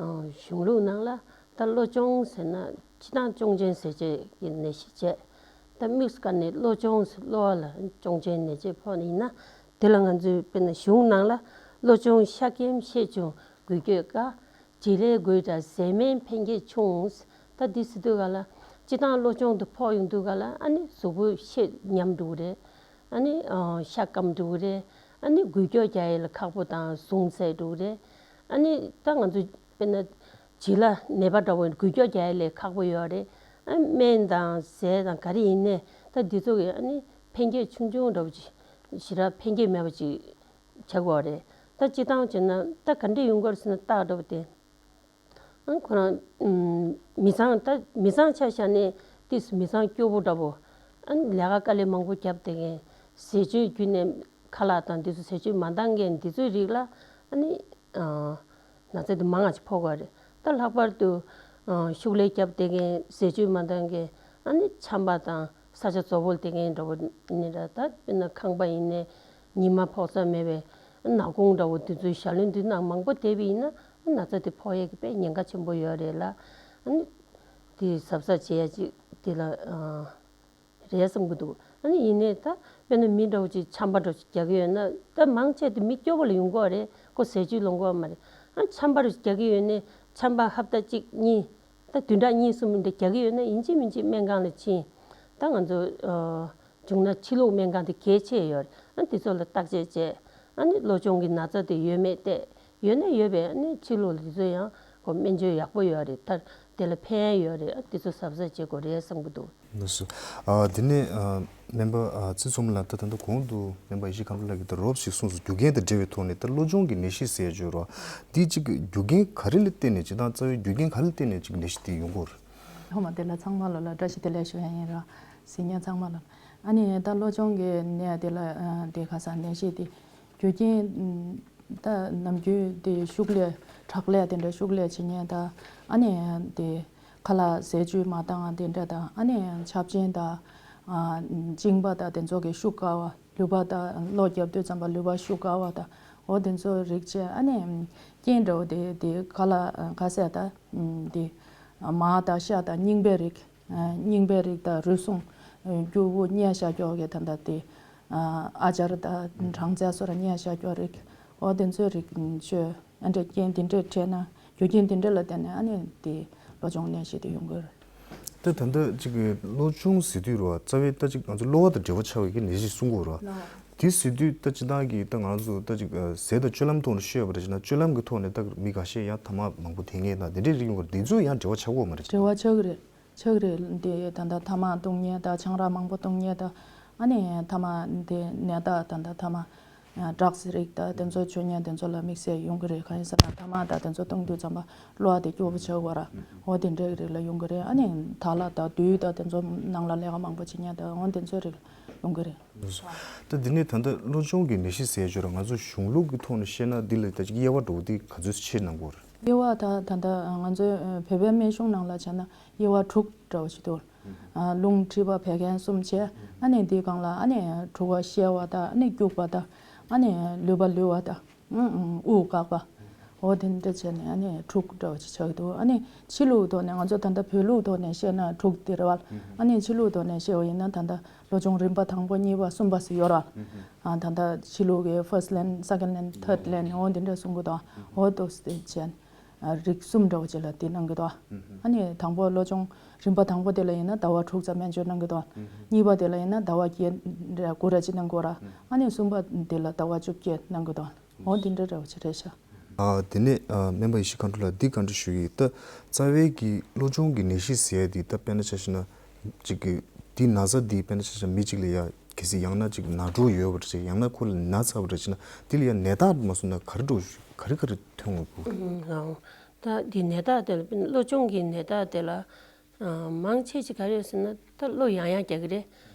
ཨ་གཞུང་ལུགས་ནང་ལ་ད་གློ་གཅོང་ཟེར་ན་སྤྱིར་བཏང་གཅོང་ཆེན་ཟེར་བྱས་ཀྱི་ནད་གཞི་བྱས། ད་དམིགས་སུ་བཀར་ནས་གློ་གཅོང་ཟེར། གློ་བ་ལ་གཅོང་ཆེན་ནད་བྱས་ཕོག་ནས་ཡིན་ན། དེ་ལ་ང་ཚོའི་དཔེར་ན་གཞུང་ནང་ལ་གློ་གཅོང་ཤ་སྐམ་ཤས་ཆུང་འགུལ་སྐྱོད་དཀའ། བྱེད་ལས་དགོད་བྲ་ཟས་སྨན་ཕན་སྐྱེད་ཆུང་། ད་འདི་ཟེར་དུས་ག་ལ་སྤྱིར་བཏང་གློ་གཅོང་དེ་ཕོག་ཡོང་དུས་ག་ལ་ཨ་ནི་གཟུགས་པོ་ཤེད་ཉམས་འགྲོ་གི་རེད། ཨ་ནི་ཨ་ཤ་སྐམ་འགྲོ་གི་རེད། ཨ་ནི་འགུལ་སྐྱོད་རྒྱག་ཡས་ལ་ཁག་པོ་དང་ཟུངས་ཟད་འགྲོ་གི་རེད། ཨ་ནི་ད་ང་ཚོ་དཔེར་ན་བྱི་ལ་ནད་པ་འདྲ་བོ་འགུལ་སྐྱོད་རྒྱག་ཡས་ལས་ཁག་པོ་ཡོད་རེད། ཨ་སྨན་དང་ཟས་དང་ག་རེ་ཡིན་ནའི་ད་འདི་ཚོ་གི་ཨ་ནི་ཕན་སྐྱེད་ཆུང་ཆུང་འདྲ་བོ་ཅིག་ཞེ་དྲག་ཕན་སྐྱེད་མེད་པ་ཅིག་ཆགས་ཀྱི་ཡོད་རེད། ད་སྤྱིར་བཏང་བྱས་ན་ད་ག་འདྲ་ཡོང་གི་ཡོད་རེད་ཟེར་ན། རྟགས་འདྲ་བོ་དེ། ཨང་ཁོ་རང་ཨམ་མི་ཚང་། ད་མི་ཚང་ཆ་བཞག་ནས་ཏིས་མི་ཚང་སྐྱོ་པོ་འདྲ་པོ། ཨ་ནི་ལས་ཀ་དཀའ་ལས་མང་པོ་བརྒྱབ་བསྡད་མཁན། ཟས་སྤྱོད་བརྒྱུད་ནས་ཁ་ལག་དང་འདི་ཚོ་ཟས་སྤྱོད་མ་འདང་མཁན་འདི་ཚོའི་རིགས་ལ་ཨ་ནི་ཨ་ན་ཚ་དེ་མང་ང་ཅིག་ཕོག་གི་རེད། ད་ལྷག་པར་དུ་ཨ་ཤུགས་ལས་བརྒྱབ་བསྡད་མཁན། ཟས་སྤྱོད་མ་འདང་མཁན། ཨ་ནི་ཆམ་པ་དང་ས་ཆ་ཚ་པོ་ལ་བསྡད་མཁན་འདྲ་པོ་ནི་ར། ད་དཔེར་ན་ཁང་པ་ཡིན་ནའི་ཉི་མ་ཕོག་ས་མེད་པའི་ནག་ཁུང་འདྲ་པོ་འདི་ཚོའི་ཞལ་འདོན་འདི་ནང་མང་པོ་བསྡད་པ་ཡིན་ན། ན་ཚ་དེ་ཕོག་ཡས་ཀྱི་དཔེ་ཉེན་ཁ་ཆེན་པོ་ཡོད་རེད་ལ། ཨ་ནི་དེ་གཟབ་གཟབ་བྱེད་ཡ་ཅིག་དེ་ལ་ཨ་རེད་བསམ་གྱི་འདུག། ཨ་ནི་ཡིན་ནའི་ད་དཔེར་ན་མི་འདྲ་པོ་ཅིག་ཆམ་པ་འདྲ་པོ་ཅིག་རྒྱག་གི་ཡོད་ན། ད་མང་ཆེ་དེ་མི་སྐྱོ་པོ་ལ་ཡོང་གི་ཡོད་རེད། ཁོ་ཟས་བཅུད་ལོངས་གི་ཡོད་མ་རེད། ཨ་ཆམ་པ་འདྲ་པོ་ཅིག་རྒྱག་གི་ཡོད་ནའི་ཆམ་པ་ཧབ་ཏ་གཅིག་གཉིས། ད་བདུན་ཕྲག་གཉིས་གསུམ་འདྲ་རྒྱག་གི་ཡོད་ན་ཡིན་གཅིག་མིན་གཅིག་སྨན་ཁང་ལ་ཕྱིན། ད་ང་ཚོ་ཨ་ བྱུང་ན་ཕྱི་ལུགས་སྨན་ཁང་དེ་གལ་ཆེ་ཡོད་རེད། ཨ་དེ་ཚོ་ལ་བརྟག་དཔྱད་བྱས། ཨ་ནི་གློ་གཅོང་གི་ན་ཚ་དེ་ཡོད་མེད་བལྟས། ཡོད་ན་ཡོད་པས་ཨ་ནི་ཕྱི་ལུགས་ལ་དེ་ཚོ་ཡང་ཁོ་སྨན་བཅོས་ཡག་པོ་ཡོད་རེད། ད་དེ་ལ་ཕན་ཡོད་རེད། ཨ་དེ་ཚོ་གཟབ་གཟབ་བྱེད་དགོས་རེད་བསམ་གྱི་འདུག། ལགས་སོ། ཨ་དེ་ནས་ཨ་སྨན་པ་ཨ་ཚེ་ཚོམ་ལགས། ད་ད་ལྟ་གོང་དུ་སྨན་པ་ཡེ་ཤེས་མཁའ་འགྲོ་ལགས་ཀྱིས་ད་རོབ་ཞིག་གསུངས་སོང་། རྒྱུ་རྐྱེན་དང་འབྲེལ་བའི་ཐོག་ནས་ད་གློ་གཅོང་གི་ནད་གཞི་ཟེར་ཡ་ཅིག་ཡོད་རེད་བ། འདི་གཅིག་རྒྱུ་རྐྱེན་ག་རེ་ལ་བརྟེན་ནས་སྤྱིར་བཏང་རྩ་བའི་རྒྱུ་རྐྱེན་ག་རེ་ལ་བརྟེན་ནས་གཅིག་ནད་གཞི་དེ་ཡོང་གི་ཡོད་རེད། ཐོག་མ་དེ་ལ་ཚང་མ་ལ་ལ་བཀྲ་ཤིས་བདེ་ལེགས་ཞུ་ཡ་ཡིན་ར། གཟིགས་མཁན་ཚང་མ་ལ། ཨ་ནི་ད་གློ་གཅོང་གི་ནད་དེ་ལ་ཨ་དེ་ཁ་སང་ནད་གཞི་དེ་རྒྱུ་རྐྱེན་ད་ནམ་རྒྱུན་དེ་ཤུགས་ལས་ཁྲག་ལས་དེ་འདྲ་ཤུགས་ལས་བྱེད་མཁན། ད་ཨ་ནི་དེ་ཁ་ལག་ཟས་བཅུད་མ་འདང་དེ་འདྲ་དང་། ཨ་ནི་ཆབ་ཆེན་དང་ཨ་གཅིན་པ་དང་དེ་ཚོ་གི་ཤུགས་དཀའ་བ། ལུད་པ་དང་གློ་རྒྱག་དུས་ཙམ་པ་ལུད་པ་ཤུགས་དཀའ་བ་དང་། འོ་དེ་ཚོ་རིགས་བྱས། ཨ་ནི་རྐྱེན་འདྲ་བོ་དེ་དེ་ཁ་ལག་ཁ་ཟས་དང་དེ་མར་དང་ཤ་དང་རྙིང་པའི་རིགས། རྙིང་པའི་རིགས་དང་རུལ་སུངས། རྒྱུ་བོ་མཉེན་ཤ་སྐྱོག་གི་ད་ལྟ་དེ་ཨ་ཅར་དང་སྦྲང་རྩི་སོགས་མཉེན་ཤ་སྐྱོག་རིགས། འོ་དེ་ཚོའི་རིགས་བཅོས། ཨ་འདྲ་རྐྱེན་དེ་འདྲས་འཕྲད་ན། རྒྱུ་རྐྱེན་དེ་འདྲས་ལ་བརྟེན་ནས་ཨ་ནི་དེ་གློ་གཅོང་ནད་གཞི་དེ་ཡོང་གི་རེད། ད་ད་ལྟ་ཅིག་གློ་གཅོང་ཟེར་དུས་རེད་བ། རྩ་བའི་ད་ཅིག་ང་ཚོ་གློ་བ་དང་འབྲེལ་བ་ཆགས་པའི་གི་ནད་གཞི་གསུང་གི་ཡོད་རེད་བ། དེ་ཟེར་དུས་ད་སྤྱིར་བཏང་གི་ད་ང་ཚོ་ད་ཅིག་ཟས་དང་སྤྱོད་ལམ་ཐོག་ནས་ཤོད་པ་རེད་ཅེ་ན། སྤྱོད་ལམ་གི་ཐོག་ནས་ད་མི་འགའ་ཤས་ཡང་ཐ་མག་མང་པོ་འཐེན་མཁན་དང་དེ་འདྲའི་རིགས་ཡོང་གི་རེད། དེ་ཚོ་ཡང་འབྲེལ་བ་ཆགས་ཀྱི་ཡོད་མ་རེད། འབྲེལ་བ་ཆགས་ཀྱི་རེད། ཆགས་ཀྱི་རེད། འདི་ད་ལྟ་ཐ་མག་བཏུང་མཁན་དང་ཆང་རག་མང་པོ་བཏུང་མཁན་དང་། ཨ་ནི་ཐ་མག་འདི་ནད་རྟགས་ད་ལྟ་ཐ་མག་ཌྲག་སི་རིགས་དང་དེ་ཚོ་མཆོད་མཁན་དེ་ཚོ་ལ་དམིགས་བསལ་ཡོང་གི་རེད། གང་ཡིན་ཟེར་ན་ཐ་མག་དང་དེ་ཚོ་བཏུང་དུས་ཙམ་པ་གློ་བ་དེ་སྐྱོ་པོ་ཆགས་ཀྱི་ཡོད་ར། འོ་དེ་འདྲའི་རིགས་ལ་ཡོང་གི་རེད། ཨ་ནི་དར་ལག་དང་རྡུལ་དང་དེ་ཚོ་ནང་ལ་ལས་ཀ་མང་པོ་བྱེད་མཁན་དང་འོ་དེ་ཚོའི་རིགས་ལ་ཡོང་གི་རེད། ད་འདི་ནས་ད་ལྟ་གློ་གཅོང་གི་ནད་གཞི་ཟེར་ཡ་ཅིག་ཡོད་ར། ང་ཚོ་གཞུང་ལུགས་ཀྱི་ཐོག་ནས་བཤད་ན་འདི་ལ་ད་ཅིག་དབྱེ་བ་འདྲ་བོ་འདི་ག་ཚོད་ཕྱེ་གནང་གི་ཡོད་རེད། དབྱེ་བ་ད་ད་ལྟ་ང་ཚོའི་བོད་པའི་སྨན་གཞུང་ནང་ལ་བྱས་ན་དབྱེ་བ་དྲུག་འདྲ་བོ་ཞིག་འདུག། ཨ་རླུང་མཁྲིས་པ་བད་ཀན་གསུམ་བྱས། ཨ་ནི་འདིའི་སྒང་ལ་ཨ་ནི་དྲུག་པ་བཤལ་བ་དང་། ཨ་ནི་སྐྱུག་པ་དང་། ཨ་ནི་ལུད་པ་ལུད་པ་དང་། ཨུ་ཨུ་དབུགས་འགག་པ། འོ་དེ་འདྲ་བྱས་ནས་ཨ་ནི་དྲུག་འདྲ་བོ་ཅིག་ཆགས་ཀྱི་འདུག། ཨ་ནི་ཕྱི་ལུགས་ཐོག་ནས་ང་ཚོ་ད་ལྟ་བོད་ལུགས་ཐོག་ནས་བཤད་ན་དྲུག་དེ་རེད་བ། ཨ་ནི་ཕྱི་ལུགས་ཐོག་ནས་བཤད་པ་ཡིན་ན་ད་ལྟ་གློ་གཅོང་རིམ་པ་དང་པོ་གཉིས་པ་གསུམ་པ་ཟེར་ཡོད་ར། ཨ་ད་ལྟ་ཕྱི་ལུགས་ཀྱི་first line, second line, third line འོ་འདི་འདྲ་གསུང་གི་འདུག། འོ་འདུག་སེ་བྱས། རིགས་གསུམ་འདྲ་བོ་ཅིག་ལ་དེ་གནང་གི་འདུག། ཨ་ནི་དང་པོ་གློ་གཅོང་རིམ་པ་དང་པོ་དེ་ལ་ཡིན་ན་ཟླ་བ་དྲུག་ཙམ་སྨན་བཅོས་གནང་གི་འདུག། གཉིས་པ་དེ་ལ་ཡིན་ན་ཟླ་བ་བརྒྱད་རེ་དགུ་རེ་ཅིག་གནང་དགོས་ར། ཨ་ནི་གསུམ་པ་དེ་ལ་ཟླ་བ་བཅོ་བརྒྱད་གནང་གི་འདུག། འོ་འདི་འདྲ་འདྲ་བོ་ཅིག་རེད་ཤག། ཨ་དེ་ནས་ཨ་སྨན་པ་ཡེ་ཤེས་མཁའ་འགྲོ་ལགས། འདི་བཀའ་འདྲི་ཞུ་གི་ཡིན། ད་རྩ་བའི་གི་གློ་གཅོང་གི་ནད་གཞི་ཟེར་ཡ་དེ་ད་དཔེར་ན་ཆ་བཞག་ན་ཅིག་གི་འདི་ན་ཚ་འདི་དཔེར་ན་ཆ་བཞག་མི་གཅིག་ལ་ཡ་གལ་སྲིད་ཡང་ན་ཅིག་ན་གྲོ་ཡོད་པ་རེད་ཅེ། ཡང་ན་ཁོ་ལ་ན་ཚ་བ་རེད་ཅེ་ན། དེ་ལ་ཡ་ནད་རྟགས་མ་སོང་ན་ག་རེ་འགྲོ་ག་རེ་ག་རེ་ཐོན་འོང་གི། ཨང་། ད་འདི་ནད་རྟགས་དེ་ལ་གློ་གཅོང་གི་ནད་རྟགས་དེ་ལ་ཨ་མང་ཆེ་ཅིག་ག་རེ་ཡོད་ཟེར་ན་ད་གློ་ཡང་ཡང་རྒྱག་གི་རེད།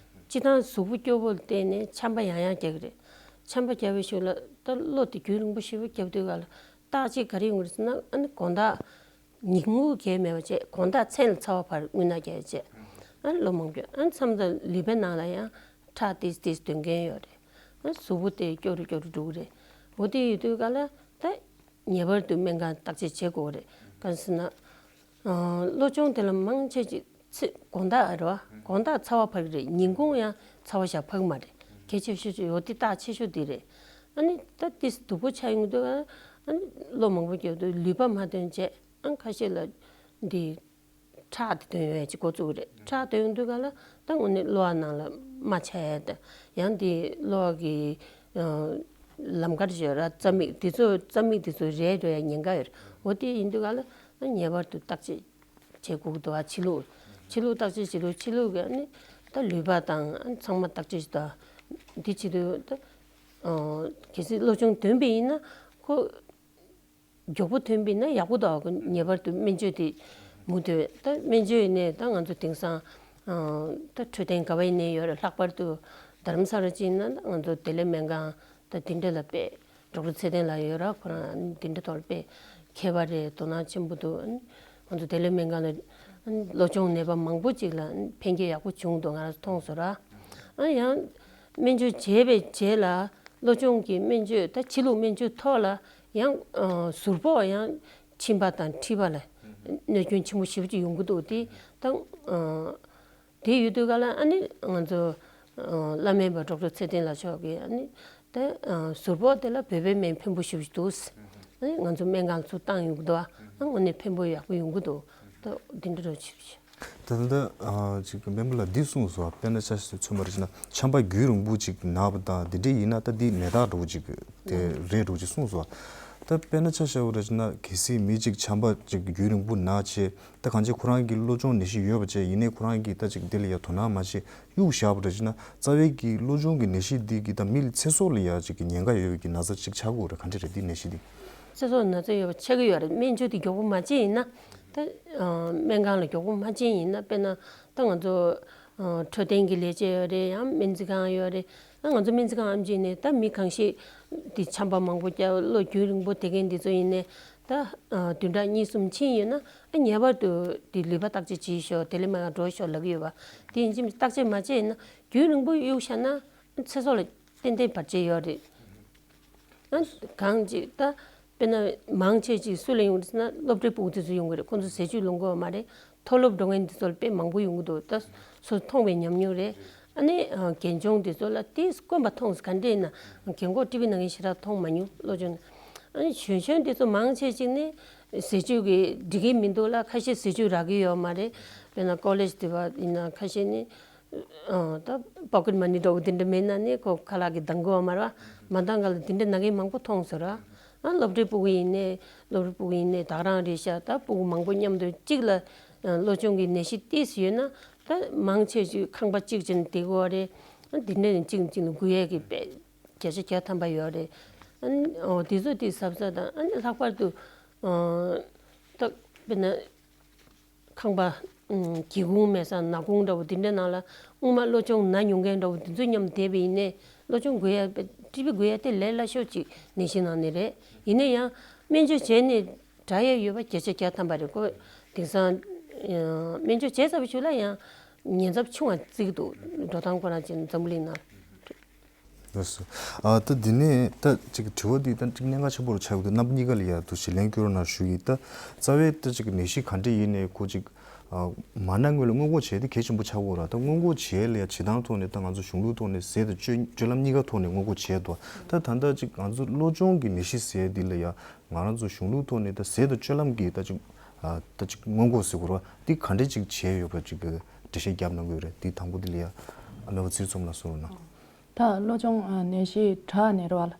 སྤྱིར་བཏང་གཟུགས་པོ་སྐྱོ་པོ་ལ་བརྟེན་ནས་ཆམ་པ་ཡང་ཡང་རྒྱག་གི་རེད། ཆམ་པ་རྒྱག་པའི་ཤུལ་ལ་ད་གློ་དེ་རྒྱུན་རིང་པོ་ཞེ་པོ་རྒྱབ་དུས་ག་ལ་རྟགས་གཅིག་ག་རེ་ཡོང་གི་རེད་ཟེར་ན། ཨ་ནི་དགོང་དག་ཉིན་གུང་གས་མེད་པ་བྱས། དགོང་དག་མཚན་ལ་ཚ་བ་འཕར། རྔུལ་ནག་རྒྱག་བྱས། ཨ་ནི་གློ་མང་པོ། ཨ་ནི་མཚམས་དང་ལུད་པའི་ནང་ལ་ཡང་ཁྲག་ཏིས་ཏིས་འདོན་མཁན་ཡོད་རེད། ཨ་ནི་གཟུགས་པོ་དེ་སྐྱོ་རུ་སྐྱོ་རུ་འགྲོ་གི་རེད། འོ་དེ་ཡོད་དུས་ག་ལ་ད་ངེས་པར་དུ་སྨན་ཁང་བརྟག་དཔྱད་བྱེད་དགོས་རེད། གང་ཟེར་ན། ཨ་གློ་གཅོང་དེ་ལ་མང་ཆེ་ཅིག་ཚེ་དགོང་དག་རེད་བ། དགོང་དག་ཚ་བ་འཕར་གི་རེད། ཉིན་གུང་ཡང་ཚ་བ་ཞེ་དྲག་འཕར་གི་མ་རེད། གལ་ཆེ་ཤོས་ཅིག་འོ་དེ་རྟགས་ཆེ་ཤོས་དེ་རེད། ཨ་ནི་ད་དེ་སྡུག་པོ་ཆགས་ཡོང་དུས་ཨ་ནི་གློ་མང་པོ་རྒྱག་དུས་ལུད་པ་མ་འདོན་བྱས། ཨ་ཁ་ཤས་ལ་འདི་ཁྲག་དེ་འདོན་ཡོང་ཡ་ཅིག་འགོ་བཙུགས་རེད། ཁྲག་འདོན་ཡོང་དུས་ག་ལ་ད་དངོས་གནས་གློ་བ་ནང་ལ་རྨ་ཆགས་ཡ་དང་། ཡང་དེ་གློ་བ་གི་ཨ་ལམ་ཁར་བྱས་ར་རྩ་མིག་དེ་ཚོ་རྩ་མིག་དེ་ཚོ་རལ་འགྲོ་ཡ་ཉེན་ཁ་ཡོད་རེད། འོ་དེ་ཡིན་དུས་ག་ལ་ངེས་པར་དུ་བརྟག་དཔྱད་བྱེད་དགོས་ཀྱི་འདུག་བ། ཕྱི་ལུགས་ཕྱི་ལུགས་བརྟག་དཔྱད་བྱེད་དུས་ཕྱི་ལུགས་ཀྱི་ཨ་ནི་ད་ལུད་པ་དང་ཨ་ནི་ཚང་མ་བརྟག་དཔྱད་བྱེད་དུས་འདི་བྱེད་དུས་ད་ཨ་གལ་སྲིད་གློ་གཅོང་ཐོན་པ་ཡིན་ན་ཁོ་མགྱོགས་པོ་ཐོན་པ་ཡིན་ན་ཡག་པོ་འདུག། ངེས་པར་དུ་སྨན་བཅོས་དེ་མུ་མཐུད། ད་སྨན་བཅོས་ཡིན་ནའི་ད་ང་ཚོ་དེང་སང་ཨ་ད་འཕྲོད་བསྟེན་ག་བ་ཡིན་ནའི་ཡོད་རེད། ལྷག་པར་དུ་རྡ་རམ་ས་ལ་ཅིག་ཡིན་ན་ད་ང་ཚོ་བདེ་ལེགས་སྨན་ཁང་ད་དེ་འདྲ་ལ་དཔེ་ཌོག་ཊར་ཚེ་བརྟན་ལགས་ཡོད་ར། ཁོ་རང་དེ་འདྲ་ཐོག་ལ་དཔེ་མཁས་པ་རེད། དོ་སྣང་ཆེན་པོ་འདུག། ང་ཚོ་བདེ་ལེགས་སྨན་ཁང་ལ་གློ་གཅོང་ནད་པ་མང་པོ་ཅིག་ལ་ཕན་སྐྱེད་ཡག་པོ་བྱུང་འདུག། ང་རང་ཚོ་མཐོང་སོང་ར། ཨ་ཡང་སྨན་བཅོས་བྱས་པའི་རྗེས་ལ་གློ་གཅོང་གི་སྨན་བཅོས་ད་ཕྱི་ལུགས་སྨན་བཅོས་ཐོག་ལ་ཡང་ཨ་ཟུར་ཕོག་ཡང་མཆིན་པ་དང་མཁྲིས་པ་ལ་གནོད་སྐྱོན་ཆེན་པོ་ཞེ་པོ་ཅིག་ཡོང་གི་འདུག། དེ་ད་ཨ་དེ་ཡོད་དུས་ག་ལ་ཨ་ནི་ང་ཚོ་ཨ་བླ་སྨན་པ་ཌོག་ཊར་ཚེ་བརྟན་ལགས་མཆོག་གིས་ཨ་ནི་ད་ཨ་ཟུར་ཕོག་དེ་ལ་བོད་པའི་སྨན་ཕན་པོ་ཞེ་པོ་ཅིག་འདུག། ཨ་ནི་ང་ཚོ་སྨན་ཁང་ཚུར་བཏང་ཡོང་གི་འདུག། ཨ་དངོས་གནས་ཕན་པོ་ཡག་པོ་ཡོང་གི་འདུག། ད་འདི་འདྲ་རོ་ཞེ་པོ་ཅིག། ད་ལྟ་ཨ་ཅིག་སྨན་པ་ལགས་འདི་གསུངས་སོང་། དཔེར་ན་ཆ་བཞག་མཚོན་པར་བྱས་ན་ཆམ་པ་རྒྱུན་རིང་པོ་ཅིག་ན་བ་དང་འདི་འདྲ་ཡིན་ན་ད་འདི་ནད་རྟགས་འདྲ་བོ་ཅིག་དེ་རེད་འདྲ་བོ་ཅིག་གསུངས་སོང་། ད་དཔེར་ན་ཆ་བཞག་པ་རེད་བྱས་ན་གལ་སྲིད་མི་ཅིག་ཆམ་པ་ཅིག་རྒྱུན་རིང་པོ་ན་བྱས། ད་གང་ཅི་ཁོ་རང་གི་གློ་གཅོང་ནད་གཞི་ཡོད་པ་བྱས་ཡིན་ནའི་ཁོ་རང་གིས་ད་ཅིག་འདི་ལ་ཡ་དོ་སྣང་མ་བྱས་གཡུག་བཞག་པ་རེད་བྱས་ན་རྩ་བའི་གི་གློ་གཅོང་གི་ནད་གཞི་འདི་གིས་ད་མི་ལ་ཚེ་སྲོག་ལ་ཡ་ཅིག་གི་ཉེན་ཁ་ཡོད་པའི་གི་ན་ཚ་ཅིག་ཆགས་ཀྱི་ཡོད་རེད། ག་འདྲ་རེད་འདི་ནད་གཞི་འདི། ཚེ་སྲོག་ན་ཚ་ཡོད་པ་ཆགས་ཀྱི་ཡོད་རེད། སྨན་བཅོས་དེ་མགྱོགས་པོ་མ་བྱས་ཡིན་ན། ད་ཨ་སྨན་ཁང་ལ་མགྱོགས་པོ་མ་བྱས་ཡིན་ན། དཔེར་ན་ད་ང་ཚོ་ཨ་འཕྲོད་བསྟེན་གྱི་ལས་བྱེད་ཡོད་རེད། ཡང་སྨན་རྩིས་ཁང་ཡོད་རེད། ཨ་ང་ཚོ་སྨན་རྩིས་ཁང་ཨེམ་ཆི་ནས་ད་མི་གང་ཞིག་དེ་ཆམ་པ་མང་པོ་བརྒྱབ། གློ་རྒྱུན་རིང་པོ་བསྡད་མཁན་འདི་ཚོ་ཡིན་ནའི་ད་ཨ་བདུན་ཕྲག་གཉིས་གསུམ་ཕྱིན་ཡོད་ན། ཨ་ངེས་པར་དུ་དེ་ལུས་པོ་བརྟག་དཔྱད་བྱེད་ཤོག་དེ་ལས་མར་འགྲོ་ཤོག་ལབ་ཀྱི་ཡོད་པ། དེ་ཡིན་ཕྱིན་བརྟག་དཔྱད་མ་བྱས་ཡིན་ན་རྒྱུན་རིང་པོ་གཡུག་བཞག་ན་ཚེ་སྲོག་ལ་ཏན་ཏན་བར་ཆད་ཡོད་རེད། ཨ་གང་ཅིག་ད་དཔེར་ན་མང་ཆེ་ཅིག་སུ་ལ་ཡོང་གི་རེད་ཟེར་ན་སློབ་གྲྭའི་ཕྲུ་གུ་དེ་ཚོ་ཡོང་གི་རེད། ཁོང་ཚོ་ཟས་བཅུད་ལོན་གྱི་ཡོད་མ་རེད། མཐོ་སློབ་འགྲོ་མཁན་དེ་ཚོ་ལ་དཔེ་མང་པོ་ཡོང་གི་འདུག་ད་སོ་སོ་མཐོང་བའི་ཉམས་མྱོང་རེད། ཨ་ནི་ཨ་རྒན་གཞོན་དེ་ཚོ་ལ་དེ་དཀོན་པ་མཐོང་། ག་འདྲ་ཡིན་ན་རྒན་གོག་ཊི་བི་ན་མཁན་ཞེ་དྲག་མཐོང་མ་མྱོང་། གློ་གཅོང་། ཨ་ནི་གཞོན་གཞོན་དེ་ཚོ་མང་ཆེ་ཅིག་ནི་ཟས་བཅུད་ཀྱིས་འགྲིག་གི་མི་འདུག་ལ། ཁ་ཤས་ཟས་བཅུད་རག་གི་ཡོད་མ་རེད། དཔེར་ན་ཀོ་ལེཇ་དེ་བ་ཡིན་ན་ཁ་ཤས་ནི་ཨ་ད་པོ་ཀེཊ་མ་ནི་འདྲ་བོ་དེ་འདྲ་མེད་ན་ནི་ཁོ་ཁ་ལག་གི་འདང་གི་ཡོད་མ་རེད་བ། མ་འདང་ག་ལ་དེ་འདྲ་ན་མཁན་མང་པོ་མཐོང་སོང་ར། ཨ་སློབ་གྲྭའི་ཕྲུ་གུ་ཡིན་ནའི་སློབ་གྲྭའི་ཕྲུ་གུ་ཡིན་ནའི་ད་ག་རང་རེད་ཤག་ད་ཕྲུ་གུ་མང་པོ་མཉམ་དུ་གཅིག་ལ་ཨ་གློ་གཅོང་གི་ནད་གཞི་ཏོག་ཙམ་ཡོད་ན་ད་མང་ཆེ་ཅིག་ཁང་པ་གཅིག་ཅིག་ནས་བསྡད་དགོས་རེད། ཨ་དེ་འདྲ་ནས་གཅིག་ནས་གཅིག་ལ་འགོས་ཡས་ཀྱི་དཔེ་བརྒྱ་ཆ་བརྒྱ་ཐམ་པ་ཡོད་རེད། ཨ་ནི་འོ་དེ་ཚོ་དེ་གཟབ་གཟབ་དང་། ཨ་ནི་ལྷག་པར་དུ་ཨ་ད་དཔེར་ན་ཁང་པ་ཨ་སྒེའུ་ཁུང་མེད་ས་ནག་ཁུང་འདྲ་བོ་དེ་འདྲའི་ནང་ལ་སྔོན་མ་གློ་གཅོང་ན་མྱོང་མཁན་འདྲ་བོ་དེ་ཚོ་མཉམ་བསྡད་པ་ཡིན་ནའི་གློ་གཅོང་འགོས་ཡ། ཊི་བི་འགོས་ཡ་དེ་ལས་སླ་ཤོས་ཅིག་ནད་གཞི་ནང་ནས་རེད། ཡིན་ན་ཡང་སྨན་བཅོས་བྱས་ནས་དྲག་ཡ་ཡོད་པ་བརྒྱ་ཆ་བརྒྱ་ཐམ་པ་རེད། ཁོ་དེང་སང་ཨ་སྨན་བཅོས་བྱས་ཚར་བའི་གཞུག་ལ་ཡང་ཉེན་ཚབས་ཆུང་བ་བརྩི་གི་འདུག་འགྲོ་སྟངས་ཁོ་རང་ཅིག་འཛམ་བུ་གླིང་ནང་། ལགས་སོ། ཨ་ད་འདི་ནས་ད་ཅིག་དྲི་བ་འདི་ད་ཅིག་གནད་འགག་ཆེན་པོ་རུ་ཆགས་ཀྱི་འདུག་རྣམ་པ་གཉིས་ཀ་ལ་ཡ་ཐུགས་ཞིབ་ལན་སྐྱོར་གནང་ཞུ་ཡི། ད་རྩ་བའི་ད་ཅིག་ནད་གཞི་ག་འདྲ་ཡིན་ནའི་ཁོ་ཅིག་ཨ་མ་ན་སྔོན་ལ་སྔོན་འགོག་བྱེད་དེ་གལ་ཆེན་པོ་ཆགས་ཀྱི་ཡོད་ར། ད་སྔོན་འགོག་བྱེད་ལ་ཡ་བྱེད་སྟངས་ཐོག་ནས་ད་ང་ཚོ་གཞུང་ལུགས་ཐོག་ནས་ཟས་དང་སྤྱོད་སྤྱོད་ལམ་གཉིས་ཀ་ཐོག་ནས་སྔོན་འགོག་བྱས་འདུག་ད་ད་ལྟ་ཅིག་ང་ཚོ་གློ་གཅོང་གི་ནད་གཞི་ཟེར་འདི་ལ་ཡ་ང་རང་ཚོ་གཞུང་ལུགས་ཐོག་ནས་ད་ཟས་དང་སྤྱོད་ལམ་གྱི་ད་ཅིག་ཨ་ད་ཅིག་སྔོན་འགོག་ཟེར་དགོས་ར། འདི་ག་འདྲ་ཅིག་བྱས་ཡོད་པ་ཅིག་གི་འགྲེལ་བཤད་རྒྱབ་གནང་གི་ཡོད་རེད། འདི་དང་པོ་འདི་ལ་ཡ་ཨ་སྨན་པ་ཚེ་རིང་མཚོ་མོ་ལགས་གསུང་རོགས་གནང་། ད་གློ་གཅོང་ཨ་ནད་གཞི་དྲག་ནས་རེད་བ།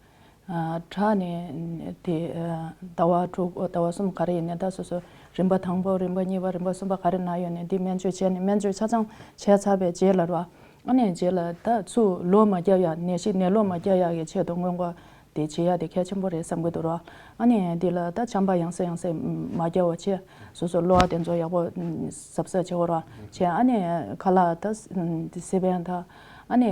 ཨ་དྲག་ནས་དེ་ཨ་ཟླ་བ་དྲུག་ཟླ་བ་གསུམ་ག་རེ་ཡིན་ནའི་ད་སོ་སོ་རིམ་པ་དང་པོ་རིམ་པ་གཉིས་པ་རིམ་པ་གསུམ་པ་ག་རེ་ན་ཡོད་ནའི་འདི་སྨན་བཅོས་བྱས་ནས་སྨན་བཅོས་ཆ་ཚང་བྱས་ཚར་བའི་རྗེས་ལ་རེད་བ། ཨ་ནི་རྗེས་ལ་ད་ཚུར་ལོག་མ་རྒྱབ་ཡ། ནད་གཞི་ནད་ལོག་མ་རྒྱབ་ཡ་གི་ཆེད་དུ་སྔོན་འགོག་དེ་བྱེད་ཡ་དེ་གལ་ཆེན་པོ་རེད་བསམ་གྱི་འདུག་ར། ཨ་ནི་འདི་ལ་ད་ཆམ་པ་ཡང་སེ་ཡང་སེ་མ་རྒྱག་པ་བྱས། སོ་སོ་གློ་བ་དེ་ཚོ་ཡག་པོ་གཟབ་གཟབ་བྱེད་དགོས་ར་བྱས། ཨ་ནི་ཁ་ལག་ད་སི་པན་དང་། ཨ་ནི་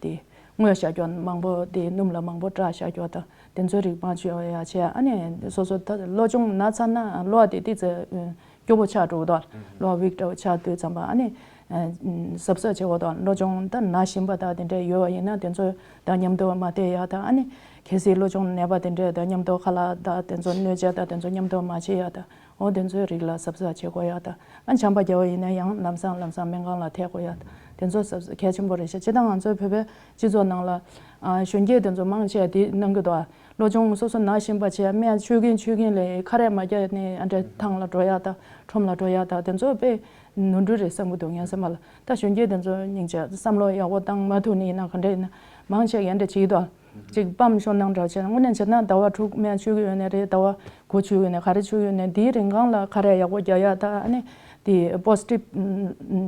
དེ་སྔོས་བཞག་རྒྱུ་མང་པོ་དེ་སྣུམ་ལ་མང་པོ་བཀྲ་བཞག་རྒྱུ་དང་དེ་ཚོ་རིགས་མ་སྤྱོད་ཡ་བྱས། ཨ་ནི་སོ་སོ་ད་གློ་གཅོང་ན་ཚར་ན་གློ་བ་དེ་ཏི་ཙི་སྐྱོ་པོ་ཆགས་འགྲོ་གི་འདུག་གློ་བ་ཝིག་འདྲ་བོ་ཆགས་དུས་ཙམ་པ་ཨ་ནི་གཟབ་གཟབ་བྱེད་དགོས་འདུག་གློ་གཅོང་ད་ན་བཞིན་པ་དང་དེ་འདྲ་ཡོད་པ་ཡིན་ན་དེ་ཚོ་དང་མཉམ་དུ་མ་བསྡད་ཡ་དང་། ཨ་ནི་གལ་སྲིད་གློ་གཅོང་ནད་པ་དེ་འདྲས་དང་མཉམ་དུ་ཁ་ལག་དང་དེ་ཚོ་སྣོད་ཆས་དང་དེ་ཚོ་མཉམ་དུ་མ་བྱེད་ཡ་དང་། འོ་དེ་ཚོའི་རིགས་ལ་གཟབ་གཟབ་བྱེད་དགོས་ཡ་དང་། ཨ་ཆམ་པ་རྒྱག་པ་ཡིན་ན་ཡང་ལམ་སང་ལམ་སང་སྨན་ཁང་ལ་ཐད་དགོས་ཡ་དང་། དེ་ཚོ་གཟབ་གཟབ་གལ་ཆེན་པོ་རེད་ཤག་སྤྱིར་བཏང་ང་ཚོའི་བོད་པའི་སྤྱི་ཚོགས་ནང་ལ་ཨ་གཞོན་སྐྱེས་དེ་ཚོ་མང་ཆེ་བ་དེ་གནང་གི་འདུག་གློ་གཅོང་སོ་སོ་ན་བཞིན་པ་བྱས། སྨན་མཆོད་ཀྱིན་མཆོད་ཀྱིན་ལས་ཁ་རས་མ་བརྒྱབ་ནས་ཨ་འདྲས་ཐང་ལ་འགྲོ་ཡ་དང་ཁྲོམ་ལ་འགྲོ་ཡ་དང་དེ་ཚོ་དཔེ་ནོར་འཁྲུལ་རེད་བསམ་གྱི་འདུག་ངའི་སེམས་པ་ལ། ད་གཞོན་སྐྱེས་དེ་ཚོ་སྙིང་རྗེ། བསམ་བློ་ཡག་པོ་བཏང་མ་ཐུབ་ནི་ཡིན་ན་ག་འདྲ་ཡིན་ན་མང་ཆེ་བ་ཨ་འདྲ་བྱེད་ཀྱི་འདུག་ཅིག་སྤམ་ཤོར་སྣང་འདྲ་བྱས་ན་དངོས་གནས་བྱས་ན་ཟླ་བ་དྲུག་སྨན་མཆོད་ཀྱི་ཡོད་ནའི་རེད། ཟླ་བ་དགུ་མཆོད་ཀྱི་ཡོད་ནའི་ག་རེ་མཆོད་ཀྱི་ཡོད་ནའི་དེའི་རིང་གང་ལ་ཁ་རས་ཡག་པོ་རྒྱག་ཡ་དང་། ཨ་ནི་དེ་པོ་སི་ཊིབ་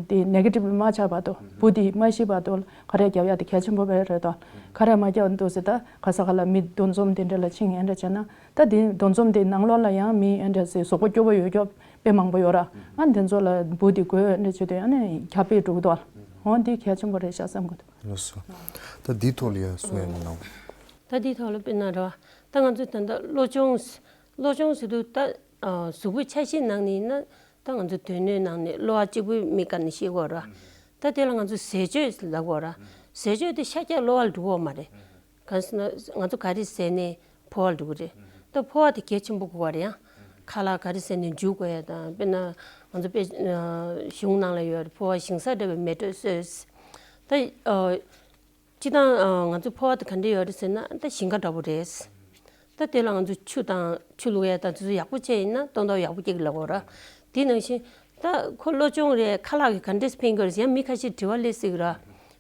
དེ་ནེ་གེ་ཊིབ་མ་ཆགས་བར་དུ་འབུ་དེ་མ་ཤི་བར་དུ་ཁ་རས་རྒྱག་ཡ་དེ་གལ་ཆེན་པོ་དཔེ་རེད་དོ། ཁ་རས་མ་རྒྱག་འདུག་ཟེར་ད་ག་ས་ག་ལ་མི་འདུ་འཛོམས་དེ་འདྲ་ལ་ཕྱིན་ཡ་འདྲ་བྱས་ན་ད་དེ་འདུ་འཛོམས་དེ་ནང་ལོགས་ལ་ཡང་མི་ཨེ་འདྲ་ཟེར་གཟུགས་པོ་སྐྱོ་པོ་ཡོད་སྐྱོ་དཔེ་མང་པོ་ཡོད་ར། ཨ་དེ་ཚོ་ལ་འབུ་དེ་འགོས་ཨེ་འདྲ་བྱེད་དུས་ཨ་ནི་ཁྱབ་སྤེལ་འགྲོ་གི་འདུག་འོ་འདི་གལ་ཆེན་པོ་རེད་ཤག་བསམ་གི་འདུག་ལགས་སོ། ད་འདིའི་ཐོག་ལ་ཡང་གསུང་ཡ་མི་གནང་། ད་འདིའི་ཐོག་ལ་དཔེར་ན་ར་ད་ང་ཚོ་ད་ལྟ་གློ་གཅོང་གློ་གཅོང་ཟེར་དུས་ད་གཟུགས་པོའི་ཆ་ཤས་ནང་ནས་ཡིན་ན་ད་ང་ཚོ་དོན་སྣོད་ནང་ནས་གློ་བ་གཅིག་པུའི་མིག་སྒང་ནས་ཤེས་དགོས་ར། ད་དེ་ལ་ང་ཚོ་ཟས་སྤྱོད་ལབ་དགོས་ར། ཟས་སྤྱོད་དེ་ཤ་རྒྱགས་གློ་བ་ལ་འགྲོ་གི་ཡོད་མ་རེད། གང་ཟེར་ན་ང་ཚོ་ག་རེ་ཟས་ནས་ཕོ་བ་ལ་འགྲོ་གི་རེད། ད་ཕོ་བ་དེ་གལ་ཆེན་པོ་དགོས་པ་རེད་ཡ། ཁ་ལག་ག་རེ་ཟས་ནས་འཇུ་དགོས་ཡ་དང་། དཔེར་ན་ང་ཚོ་དཔེ་གཞུང་ནང་ལ་ཡོད་རེད། ཕོ་བ་ཞིང་ས་འདྲ་བའི་མེ་དྲོད་གསོས། ད་སྤྱིར་བཏང་ང་ཚོ་ཕོ་བ་དེ་ག་འདྲ་ཡོད་རེད་ཟེར་ན་ད་ཞིང་ཁ་འདྲ་པོ་རེད། ད་དེ་ལ་ང་ཚོ་ཆུ་དང་ཆུ་བླུག་ཡ་དང་དེ་ཚོ་ཡག་པོ་བྱས་ཡིན་ན་སྟོན་ཐོག་ཡག་པོ་སྐྱེ་གི་ལབ་དགོས་ར། དེ་ནང་བཞིན་ ད་ཁོ་གློ་གཅོང་རེད། ཁ་ལག་གི་ག་འདྲས་ཕན་གྱི་ཡོད་རེད་ཟེར་ཡང་མི་ཁ་ཤས་དྲི་བ་སླེབས་སྲིད་ཀྱི་ར།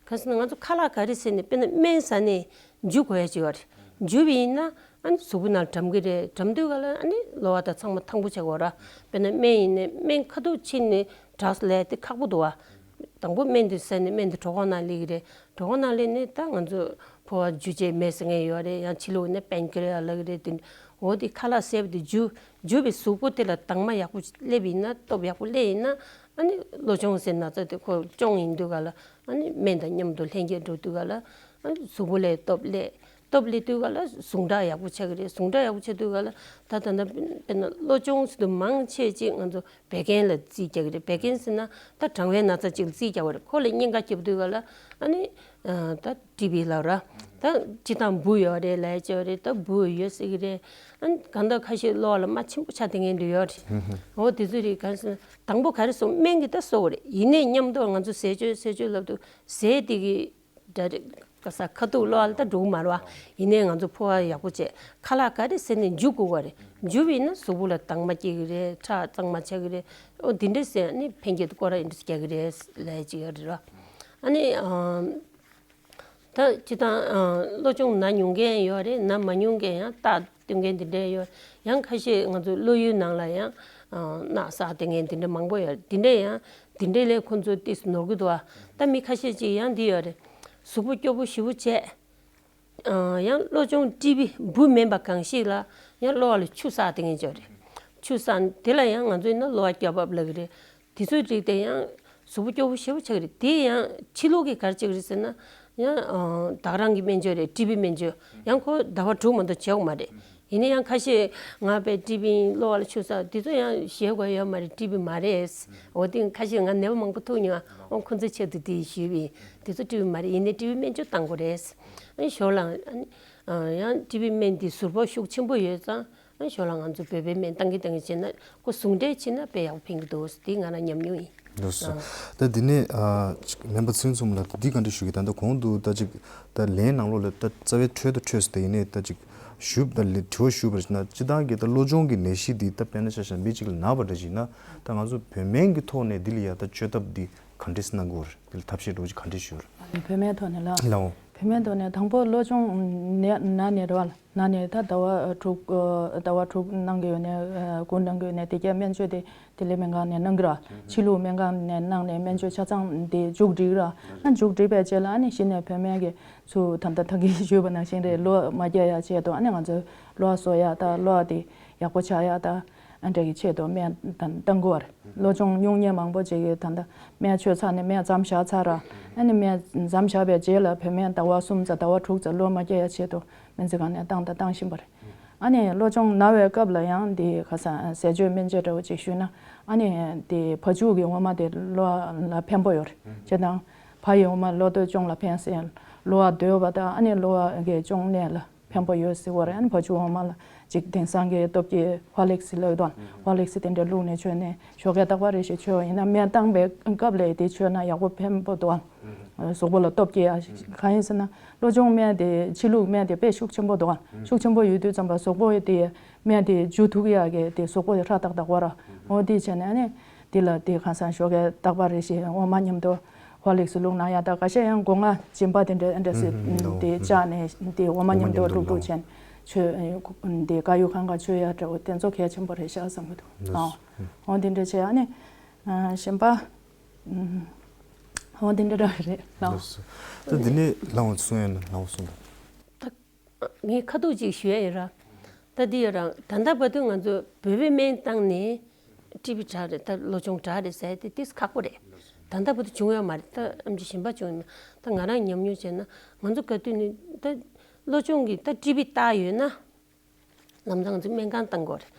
ག་ཟེར་ན་ང་ཚོ་ཁ་ལག་ག་རེ་ཟེར་ནས་དཔེར་ན་སྨན་ཟ་ནས་འཇུ་དགོས་ཡ་ཅིག་ཡོད་རེད། འཇུ་བ་ཡིན་ན་ཨ་ནི་གཟུགས་པོ་ནང་གྲམ་གྱི་རེད། གྲམ་དུས་ག་ལ་ཨ་ནི་གློ་བ་དང་ཚང་མ་ཐང་པོ་ཆགས་ཀྱི་ཡོད་ར། དཔེར་ན་སྨན་ཡིན་ནས་སྨན་ཁ་ཐུག་ཕྱིན་ནས་ཌག་སི་ལས་དེ་ཁག་པོ་འདུག་བ། དང་པོ་སྨན་དེ་ཟ་ནས་སྨན་དེ་གྲོད་ཁོག་ནང་སླེབས་ཀྱི་རེད། གྲོད་ཁོག་ནང་སླེབས་ནས་ད་ང་ཚོ་ཕོ་བ་འཇུ་བྱེད་མེད་ཟེར་མཁན་ཡོད་རེད། ཡང་ཕྱི་ལོགས་ནས་པན་ཀི་རི་ཡ་ལབ་ཀྱི་རེད། དེ་འོ་དེ་ཁ་ལག་བཟས་པ་དེ་འཇུ་འཇུ་བའི་གཟུགས་པོ་དེ་ལ་དྭངས་མ་ཡག་པོ་སླེབས་ཡིན་ན། སྟོབས་ཡག་པོ་སླེབས་ཡིན་ན་ཨ་ནི་གློ་གཅོང་ཟེར་ན་ཚ་དེ་ཁོ་གཅོང་ཡིན་དུས་ག་ལ་ཨ་ནི་སྨན་དང་མཉམ་དུ་ལྷན་སྐྱེས་འགྲོ་དུས་ག་ལ་ཨ་ནི་གཟུགས་པོ་ལ་སྟོབས་སླེབས། སྟོབས་སླེབས་དུས་ག་ལ་ཟུངས་ཁྲག་ཡག་པོ་ཆགས་ཀྱི་རེད། ཟུངས་ཁྲག་ཡག་པོ་ཆགས་དུས་ག་ལ་ད་ད་ལྟ་དཔེར་ན་གློ་གཅོང་ཟེར་དུས་མང་ཆེ་ཅིག་ང་ཚོ་བད་ཀན་ལ་རྩིས་རྒྱག་གི་རེད། བད་ཀན་ཟེར་ན་ད་གྲང་བའི་ན་ཚ་ཅིག་ལ་རྩིས་རྒྱག་པ་རེད། ཁོ་ལ་གཉན་ཁ་རྒྱབ་དུས་ག་ལ་ཨ་ནི་ད་ཊི་བི་ལབ་ར། ད་སྤྱིར་བཏང་འབུ་ཡོད་རེད་ལབ་ཡ་ཅིག་ཡོད་རེད། ད་འབུ་ཡོད་སྲིད་ཀྱི་རེད། ཨ་ནི་གང་ལྟར་ཁ་ཤས་གློ་བ་ལ་རྨ་ཆེན་པོ་ཆགས་བསྡད་མཁན་དེ་ཡོད་རེད། འོ་དེ་ཚོ་རེད། གང་ཟེར་ན་དང་པོ་ག་རེ་གསུངས། སྨན་གྱིས་ད་གསོ་གི་རེད། ཡིན་ནའི་མཉམ་དུ་ང་ཚོ་ཟས་སྤྱོད་ཟས་སྤྱོད་ལབ་དུས་ཟས་དེ་གི་ད་རེས་ཁ་ས་ཁ་ཐུག་གློ་བ་ལ་ད་འགྲོ་གི་མ་རེད་བ། ཡིན་ནའི་ང་ཚོ་ཕོ་བ་ཡག་པོ་བྱས། ཁ་ལག་ག་རེ་ཟེར་ནས་འཇུ་དགོས་པ་རེད། འཇུ་བ་ཡིན་ན་གཟུགས་པོ་ལ་དྭངས་མ་སྐྱེ་གི་རེད། ཁྲག་གཙང་མ་ཆགས་ཀྱི་རེད། ཨོ་འདི་འདྲས་ཟེར་ནས་ཕན་སྐྱེད་སྐོར་ར་འདི་འདྲས་རྒྱག་གི་རེད་ལབ་ཡ་ཅིག་ཡོད་རེད་ར། ཨ་ནི་ཨམ། ད་སྤྱིར་བཏང་ཨ་གློ་གཅོང་ན་མྱོང་མཁན་ཡོད་རེད། ན་མ་མྱོང་མཁན་ཡང་རྟགས་སྟོན་མཁན་འདི་འདྲས་ཡོད། ཡང་ཁ་ཤས་ང་ཚོ་གློ་ཡུལ་ནང་ལ་ཡང་ཨ་རྣག་བསགས་བསྡད་མཁན་འདི་འདྲས་མང་པོ་ཡོད་རེད། འདི་འདྲས་ཡང་འདི་འདྲས་ལས་ཁོང་ཚོ་ཏོག་ཙམ་ནོར་གི་འདུག་བ། ད་མི་ཁ་ཤས་ཅིག་ཡང་འདི་ཡོད་རེད། གཟུགས་པོ་སྐྱོ་པོ་ཞེ་པོ་བྱས། ཨ་ཡང་གློ་གཅོང་ཊི་བི་འབུ་མིན་པ་གང་ཞིག་ལ་ཡང་གློ་བ་ལ་ཆུ་བསགས་བསྡད་མཁན་ཅིག་ཡོད་རེད། ཆུ་བསགས་དེ་ལ་ཡང་ང་ཚོས་ན་གློ་བ་སྐྱོ་བབ་ལབ་ཀྱི་རེད། དེ་ཚོའི་རིགས་དེ་ཡང་གཟུགས་པོ་སྐྱོ་པོ་ཞེ་པོ་ཆགས་ཀྱི་རེད། དེ་ཡང་ཕྱི་ལོགས་ཀྱི་ག་རེ་བྱེད་ཀྱི་རེད་ཟེར་ན་ཡང་ཨ་ད་ག་རང་གི་སྨན་བཅོས་རེད། ཊི་བི་སྨན་བཅོས་ཡང་ཁོ་ཟླ་བ་དྲུག་མ་གཏོགས་བྱེད་དགོས་མ་རེད། ཡིན་ན་ཡང་ཁ་ཤས་ང་དཔེ་ཊི་བི་ཡིན། གློ་བ་ལ་ཆུ་བསགས་དེ་ཚོ་ཡང་ཞེད་དགོས་ཡོད་མ་རེད། ཊི་བི་མ་རེད། འོ་དེ་ཁ་ཤས་ང་ནད་པ་མང་པོ་ཐུག་མྱོང་། འོ་ཁོ་ཚོའི་ཆེད་དུ་དེ་ཞུས་པ་ཡིན། དེ་ཚོ་ཊི་བི་མ་རེད། ཡིན་ནའི་ཊི་བི་སྨན་བཅོས་བཏང་དགོས་རེད། ཨ་ནི་ཞོར་ལ་ཨ་ནི་ཡང་ཊི་བི་སྨན་དེ་ཟུར་ཕོག་ཤུགས་ཆེན་པོ་ཡོད་ཙང་། ཨ་ཞོར་ལ་ང་ཚོ་བོད་པའི་སྨན་བཏང་གི་བཏང་གི་བྱས་ན་ཁོ་ཟུང་འབྲེལ་བྱས་ན་དཔེ་ཡག་པོ་ཕན་གི་འདུག། དེ་ང་རང་ཉམས་མྱོང་ཡིན། འདུག་སོ། ཨ། ད་འདི་ནས་ཨ་ཅིག་སྨན་པ་ཚེ་རིང་མཚོ་མོ་ལགས་འདི་ག་འདྲ་ཞུ་གི། ད་ལྟ་གོང་དུ་ད་ཅིག་ད་ལན་ནང་ལོགས་ལ་ད་རྩ་བའི་འཕྲོས་དང་འཕྲོས་སུ་ད་ཡིན་ནའི་ད་ཅིག་ཞུ་ད་ལེ་དྲི་བ་ཞུས་པར་ན་སྤྱིར་བཏང་གི་ད་གློ་གཅོང་གི་ནད་གཞི་འདི་ད་དཔེར་ན་ཆ་བཞག་མི་གཅིག་ལ་ན་བ་འདྲ་ཞིག་ན་ད་ང་ཚོ་བོད་སྨན་གྱི་ཐོག་ནས་འདི་ལ་ཡ་ད་བཅོས་ཐབས་འདི་ག་འདྲས་གནང་དགོས་རེད། འདི་ལ་ཐབས་ཤེས་འདྲ་བོ་ཅིག་ག་འདྲས་ཞུ་རེད། བོད་སྨན་ཐོག་ནས་ལ། ལའོ། བོད་སྨན་ཐོག་ནས་དང་པོ་གློ་གཅོང་ནད་ན་ནས་རེད་བ། ན་ནས་ད་ཟླ་བ་དྲུག་ཟླ་བ་དྲུག་གནང་གི་ཡོད་ནས་དགུ་གནང་གི་ཡོད་ནས་དེ་གའི་སྨན་བཅོས་དེ་དེ་ལས་སྨན་ཁང་ནས་གནང་གི་ར། ཕྱི་ལུགས་སྨན་ཁང་ནས་གནང་ནས་སྨན་བཅོས་ཆ་ཚང་དེ་མཇུག་སྒྲིལ་ར། ཨ་མཇུག་སྒྲིལ་བའི་རྗེས་ལ་ཨ་ནི་གཞི་ནས་བོད་སྨན་གྱི་ཚུར་ད་ལྟ་ད་གིན་ཞུས་པ་ནང་བཞིན་རེད། གློ་མ་རྒྱག་ཡ་ཆེད་དུ་ཨ་ནི་ང་ཚོའི་གློ་བ་གསོ་ཡ་ད་གློ་བ་དེ་ཡག་པོ་ཆགས་ཡ་ད་ཨ་འདྲ་གི་ཆེད་དུ་སྨན་ད་བཏང་དགོས་པ་རེད། གློ་གཅོང་སྨྱུང་གནས་མང་པོ་ཅིག་གིས་ད་ལྟ་སྨན་མཆོད་ཚར་ནས་སྨན་མཚམས་བཞག་ཚར་ར། ཨ་ནི་སྨན་མཚམས་བཞག་པའི་རྗེས་ལ་བོད་སྨན་ཟླ་བ་གསུམ་ཙམ་ཟླ་བ་དྲུག་ཙམ་གློ་མ་རྒྱག་ཡ་ཆེད་དུ་སྨན་རྩིས་ཁང་ནས་བཏང་དང་བཏང་བཞིན་པ་རེད། ཨ་ནི་གློ་གཅོང་ན་བའི་སྐབས་ལ་ཡང་འདི་ཁ་སང་ཟས་སྤྱོད་སྨན་དཔྱད་འདྲ་བོ་ཅིག་ཞུས་ན་ཨ་ནི་འདི་བ་ཕྱུགས་ཀྱི་འོ་མ་དེ་གློ་ལ་ཕན་པོ་ཡོད་རེད། བྱས་ཙང་བ་ཡི་འོ་མ་གློ་རྡོལ་གཅོང་ལ་ཕན་ཟེར། གློ་བ་རྡོལ་བ་དང་ཨ་ནི་གློ་བ་གི་གཅོང་ནད་ལ་ཕན་པོ་ཡོད་ཟེར་བ་རེད། ཨ་ནི་བ་ཕྱུགས་འོ་མ་ལ་ཅིག་དེང་སང་གི་སྟོབས་ཀྱི་ཧོར་ལིག་སི་ལབ་དང་ཧོར་ལིག་སི་དེ་འདྲ་བླུགས་ནས་མཆོད་ནས་ཞོགས་ཀས་རྟག་པར་རེ་ཞིག་མཆོད་ཡིན་ན་སྨན་བཏང་བའི་སྐབས་ལ་དེ་མཆོད་ན་ཡག་པོ་ཕན་པོ་འདུག་ཨ། གཟུགས་པོ་ལ་སྟོབས་སྐྱེ་ཡ་གང་ཡིན་ཟེར་ན་གློ་གཅོང་སྨན་དེ་ཕྱི་ལུགས་སྨན་དེ་དཔེ་ཤུགས་ཆེན་པོ་འདུག་ཨ། ཤུགས་ཆེན་པོ་ཡོད་དུས་ཙམ་པ་གཟུགས་པོ་དེ་སྨན་དེ་འཇུ་ཐུབ་ཡ་གི་དེ་གཟུགས་པོ་དེ་ཧྲ་ཏག་ཏག་འོ་ར། འོ་དེ་བྱས་ནས་ཨ་ནི་དེ་ལ་དེ་གང་སང་ཞོགས་ཀས་རྟག་པར་རེ་ཞིག་འོ་མ་མཉམ་དུ་ཧོར་ལིག་སི་བླུགས་ན་ཡ། ད་ཁ་ཤས་ཡང་སྒོ་ང་སྦྱིན་པ་དེ་འདྲ་འདྲ་སེ་དེ་བཅག་ནས་དེ་འོ་མ་མཉམ་དུ་བླུགས་བླུགས་བྱས་ནས་མཆོད་དེ་དཀར་ཡོལ་ཁང་ག་མཆོད་ཡ་འདྲ་བོ་དེ་ཚོ་གལ་ཆེན་པོ་རེད་ཤག་བསམ་གི་འདུག་ཨ། འོ་དེ་འདྲ་བྱས་ཨ་ནི་གཞན་པ་འོ་དེ་འདྲ་འདྲ་རེད་ལགས། ད་དེ་ནས་ལགས་འོ་གསུང་ཡ་ན་ལགས་འོ་གསུང་དང་། ངས་ཁ་ཐུག་ཅིག་ཞུ་ཡ་ཡོད་ར། ད་འདི་ཡོད་ར། ད་ལྟ་བར་དུ་ང་ཚོ་བོད་པའི་སྨན་བཏང་ནས་ཊི་བི་དྲག་རེད། ད་གློ་གཅོང་དྲག་རེད་ཟེར་དེ་ཏིས་ཁག་པོ་རེད། ད་ལྟ་བར་དུ་བྱུང་ཡོད་མ་རེད། ད་ཨེམ་ཆི་གཞན་པ་བྱུང་ཡོད་མ། ད་ང་རང་ཉམས་མྱོང་བྱས་ན་ང་ཚོ་ག་དུས་ནས་ད་གློ་གཅོང་གི་ད་ཊི་བི་བཏགས་ཡོད་ན་ལམ་སང་ང་ཚོ་སྨན་ཁང་བཏང་དགོས་རེད།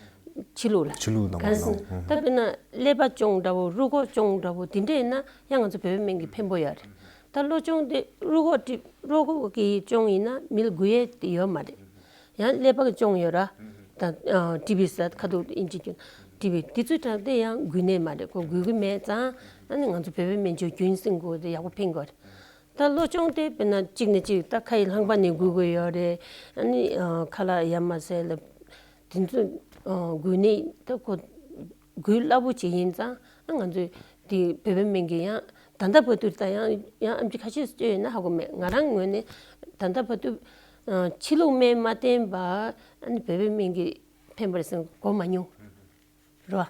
ཕྱི་ལུགས་ལ། ཕྱི་ལུགས་ལ་གང་སྲིད་ད་དཔེར་ན་ཀླད་པ་གཅོང་འདྲ་བོ་རུས་ཁོག་གཅོང་འདྲ་བོ་དེ་འདྲས་ཡིན་ན་ཡང་ང་ཚོ་བོད་པའི་སྨན་གྱིས་ཕན་པོ་ཡོད་རེད། ད་གློ་གཅོང་དེ་རུས་ཁོག་ཊི་རུས་ཁོག་གི་གཅོང་ཡིན་ན་མི་ལ་འགོས་ཡས་དེ་ཡོད་མ་རེད། ཡང་ཀླད་པ་གི་གཅོང་ཡོད་ར། ད་ཨ་ཊི་བི་ཟེར་ཁ་ཐུག་ཨིན་ཇི་སྐད་ཊི་བི་དེ་ཚོའི་གྲས་དེ་ཡང་འགོས་ནི་མ་རེད། ཁོ་འགོས་ཀྱི་མེད་ཙང་ཨ་ནི་ང་ཚོ་བོད་པའི་སྨན་བཅོས་རྒྱུན་སྲིང་དགོས་དེ་ཡག་པོ་ཕན་དགོས་རེད། ད་གློ་གཅོང་དེ་དཔེར་ན་གཅིག་ནས་གཅིག་ད་ཁ་ཡི་ལྷང་པ་ནས་འགོས་དགོས་ཡོད་རེད། ཨ་ནི་ཨ་ཁ་ལག་ཡ་མ་ཟས་ལ་དེ་ཚོ་ཨ་འགོས་ནི་ད་ཁོ་འགོས་སླ་པོ་ཅིག་ཡིན་ཙང་ ང་ཚོས་དེ་བོད་པའི་སྨན་གྱི་ཡང་ད་ལྟ་བར་དུ་ད་ཡང་ཡང་ཨེམ་ཆི་ཁ་ཤས་སུ་སྤྲད་ཡོད་ན་ཧ་གོ་མེད། ང་རང་ངོས་ནས་ད་ལྟ་བར་དུ་ཕྱི་ལུགས་སྨན་མ་བསྟེན་པ་ཨ་ནི་བོད་པའི་སྨན་གྱིས་ཕན་པ་རེད་ཟེར་གོ་མ་མྱོང་རོ།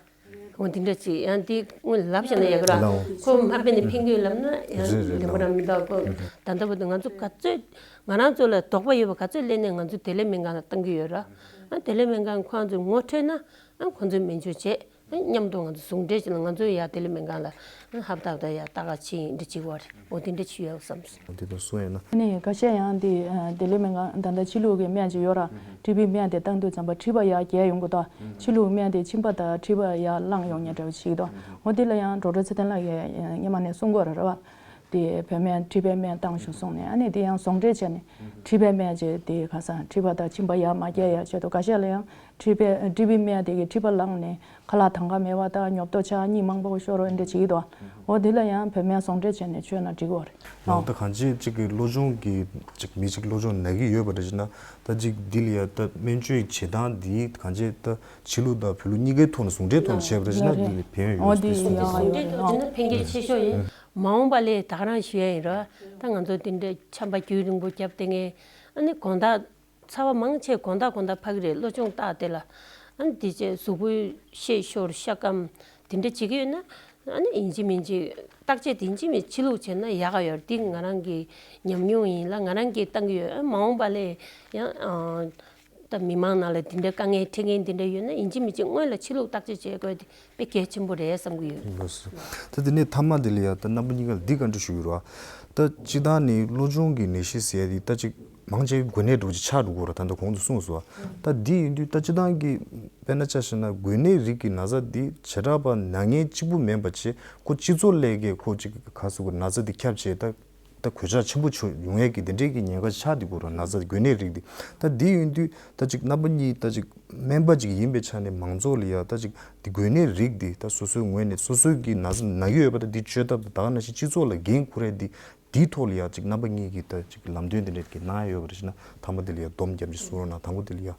འོ་དེ་འདྲ་ཅིག་ཡང་དེ་སྔོན་ལབ་བཞག་ན་ཡག་གི་ར། ལའོ། ཁོ་མ་ཕན་ནས་ཕན་གྱི་ལབ་ན་ཡང་རེད་རེད། ལེགས་པོ་རང་མི་འདུག་ཁོ་ད་ལྟ་བར་དུ་ང་ཚོ་ག་ཚོད་ང་རང་ཚོ་ལ་དོགས་པ་ཡོད་པ་ག་ཚོད་སླེབས་ནས་ང་ཚོ་བདེ་ལེགས་སྨན་ཁང་ལ་བཏང་གི་ཡོད་ར། ཨ་བདེ་ལེགས་སྨན་ཁང་ཁོ་རང་ཚོས་ངོ་འཕྲོད་ན་ཨ་ཁོ་ཚོས་སྨན་བཅོས་བྱས། མཉམ་དུ་ང་ཚོ་ཟུང་འབྲེལ་བྱས་ལ་ང་ཚོ་ཡ་བདེ་ལེགས་སྨན་ཁང་ལ་ཧབ་ཏག་ཏག་ཡ་ལྟ་ག་ཕྱིན་འདི་བྱེད་དགོས་རེད། འོ་དེ་འདྲ་བྱེད་ཡོད་བསམ་སོང་། འོ་དེ་ད་སུ་ཡིན་ན། ནི་ཁ་ཤས་ཡང་དེ་བདེ་ལེགས་སྨན་ཁང་ད་ལྟ་ཕྱི་ལུགས་ཀྱི་སྨན་ཅིག་ཡོད་ར། ཊི་བི་སྨན་དེ་བཏང་དུས་ཙམ་པ་མཁྲིས་པ་ཡར་རྒྱས་ཡོང་གི་འདུག་ཕྱི་ལུགས་སྨན་དེ་མཆིན་པ་དང་མཁྲིས་པ་ཡར་ལངས་ཡོང་ཉེན་འདྲ་བོ་ཞིག་འདུག་འོ་དེ་ལ་ཡང་ཌོག་ཊར་ཚེ་བརྟན་ལགས་ཀྱིས་སྔོན་མ་ནས་གསུང་གི་ཡོད་རེད་བ། དེ་བོད་སྨན་མཁྲིས་པའི་སྨན་བཏང་ཤོག་གསུངས་ནས་ཨ་ནི་དེ་ཡང་ཟུང་འབྲེལ་བྱས་ནས་མཁྲིས་པའི་སྨན་བྱས་དེ་ཁ་སང་མཁྲིས་པ་དང་མཆིན་པ་ཡར་མ་རྒྱས་ཡ་ཆེད་དུ་ཁ་ཤས་ལ་ཡང་མཁྲིས་པའི་ཊི་བི་སྨན་དེ་གི་མཁྲིས་པ་ལངས་ནས་ཁ་ལག་དང་ག་མེད་པ་དང་ཉོབ་ཏོ་ཆགས་གཉིད་མང་པོ་ཤོར་འདྲ་བྱེད་ཀྱི་འདུག་འོ་དེ་ལ་ཡང་བོད་སྨན་ཟུང་འབྲེལ་བྱས་ནས་མཆོད་ན་འགྲིག་གི་རེད། ལགས། ད་གང་ཅི་གཅིག་གི་གློ་གཅོང་གི་གཅིག་མི་གཅིག་གློ་གཅོང་ན་གི་ཡོད་པ་འདྲ་ཞིག་ན་ད་གཅིག་འདི་ལ་ཡ་ད་སྨན་བཅོས་བྱེད་སྟངས་འདི་གང་ཅི་ད་ཕྱི་ལུགས་དང་བོད་ལུགས་གཉིས་ཀའི་ཐོག་ནས་ཟུང་འབྲེལ་ཐོག་ནས་བྱས་པ་འདྲ་ཞིག་ན་འདི་ལ་ཕན་ཡོན་ཡོད་འོ་དེ་ཟུང་འབྲེལ་ཐོག་ནས་བྱས་ན་ཕན་ཁེ་ཆེ་ཤོས་ཡིན། མ་འོངས་པ་ལས་ད་ག་རང་ཞུ་ཡ་ཡིན་ར། ད་ང་ཚོ་འདི་འདྲའི་ཆམ་པ་རྒྱུན་རིང་པོ་བརྒྱབ་བསྡད་མཁན་ཨ་ནི་དགོང་དག་ཚ་བ་མང་ཆེ་དགོང་དག་དགོང་དག་ཕ་གི་རེད། གློ་གཅོང་བཏགས་དེ་ལ་ཨ་ནི་དེ་བྱས་གཟུགས་པོའི་ཤེད་ཤོར་ཤ་སྐམ་དེ་འདྲ་བྱེད་ཀྱི་ཡོད་ན་ཨ་ནི་ཡིན་གཅིག་མིན་གཅིག་བརྟག་དཔྱད་དེ་ཡིན་གཅིག་མིན་ཕྱི་ལུགས་བྱས་ན་ཡག་ག་ཡོད་རེད། འདི་ང་རང་གི་ཉམས་མྱོང་ཡིན་ལ་ང་རང་གིས་བཏང་གི་ཡོད། ཨ་མ་འོངས་པ་ལས་ཡང་ཨ་ད་མི་མང་ནང་ལ་དེ་འདྲ་དཀའ་ངལ་འཕྲད་མཁན་དེ་འདྲ་ཡོད་ན་ཡིན་གཅིག་མིན་གཅིག་སྔོན་ལ་ཕྱི་ལུགས་བརྟག་དཔྱད་བྱེད་དགོས་དེ་དཔེ་གལ་ཆེན་པོ་རེད་བསམ་གི་ཡོད། ལགས་སོ། ད་དེ་ནས་མཐའ་མ་དེ་ལ་ཡ་ད་རྣམ་པ་གཉིས་ཀ་ལ་འདི་བཀའ་འདྲི་ཞུ་གི་རེད་བ། ད་སྤྱིར་བཏང་ནས་གློ་གཅོང་གི་ནད་གཞི་ཟེར་ཡ་དེ་ད་ཅིག་མང་ཆེ་འགོས་ནད་འདྲ་བོ་ཅིག་ཆགས་འགྲོ་གི་རེད། ད་ལྟ་གོང་དུ་གསུངས་སོང་བ། ད་འདི་ཡིན་དུས་ད་སྤྱིར་བཏང་གི་དཔེར་ན་ཆ་བཞག་ན་འགོས་ནད་རིགས་ཀྱི་ན་ཚ་འདི་བྱེ་བྲག་པ་ན་མཁན་གཅིག་པུ་མིན་པ་བྱས་ཁོ་སྤྱི་ཚོགས་ལས་ཀའི་ཁོ་ཅིག་ག་ཟེར་དགོས་ན་ཚ་འདི་ཁྱབ་བྱས་ད་ད་གོད་ཆག་ཆེན་པོ་ཆགས་ཡོང་ཡས་ཀྱི་དེ་འདྲའི་གི་ཉེན་ཁ་ཆགས་འདུག་གོ་ར། ན་ཚ་འགོས་ནད་རིགས་འདི་ད་འདི་ཡིན་དུས་ད་ཅིག་རྣམ་པ་གཉིས་ད་ཅིག་སྨན་པ་ཅིག་ཡིན་པའི་ཆ་ནས་མང་ཚོགས་ལ་ཡ་ད་ཅིག་འདི་འགོས་ནད་རིགས་འདི་ད་སོ་སོའི་ངོས་ནས་སོ་སོའི་གི་ན་ཚ་ན་གི་ཡོད་པ་ད་འདི་བཅོས་ཐབས་ད་ག་ནང་བཞིན་སྤྱི་ཚོགས་ལ་འགན་འཁུར་ཡས་འདི་འདིའི་ཐོག་ལ་ཡ་ཅིག་རྣམ་པ་གཉིས་ཀྱིས་ད་ཅིག་ལམ་སྟོན་དེ་འདྲ་གི་གནང་ཡ་ཡོད་པ་རེད་ཤི་ན་མཐའ་མ་དེ་ལ་ཡ་སྡོམ་རྒྱབ་ཅིག་གསུང་རོགས་གནང་། དང་པོ་དེ་ལ་ཡ་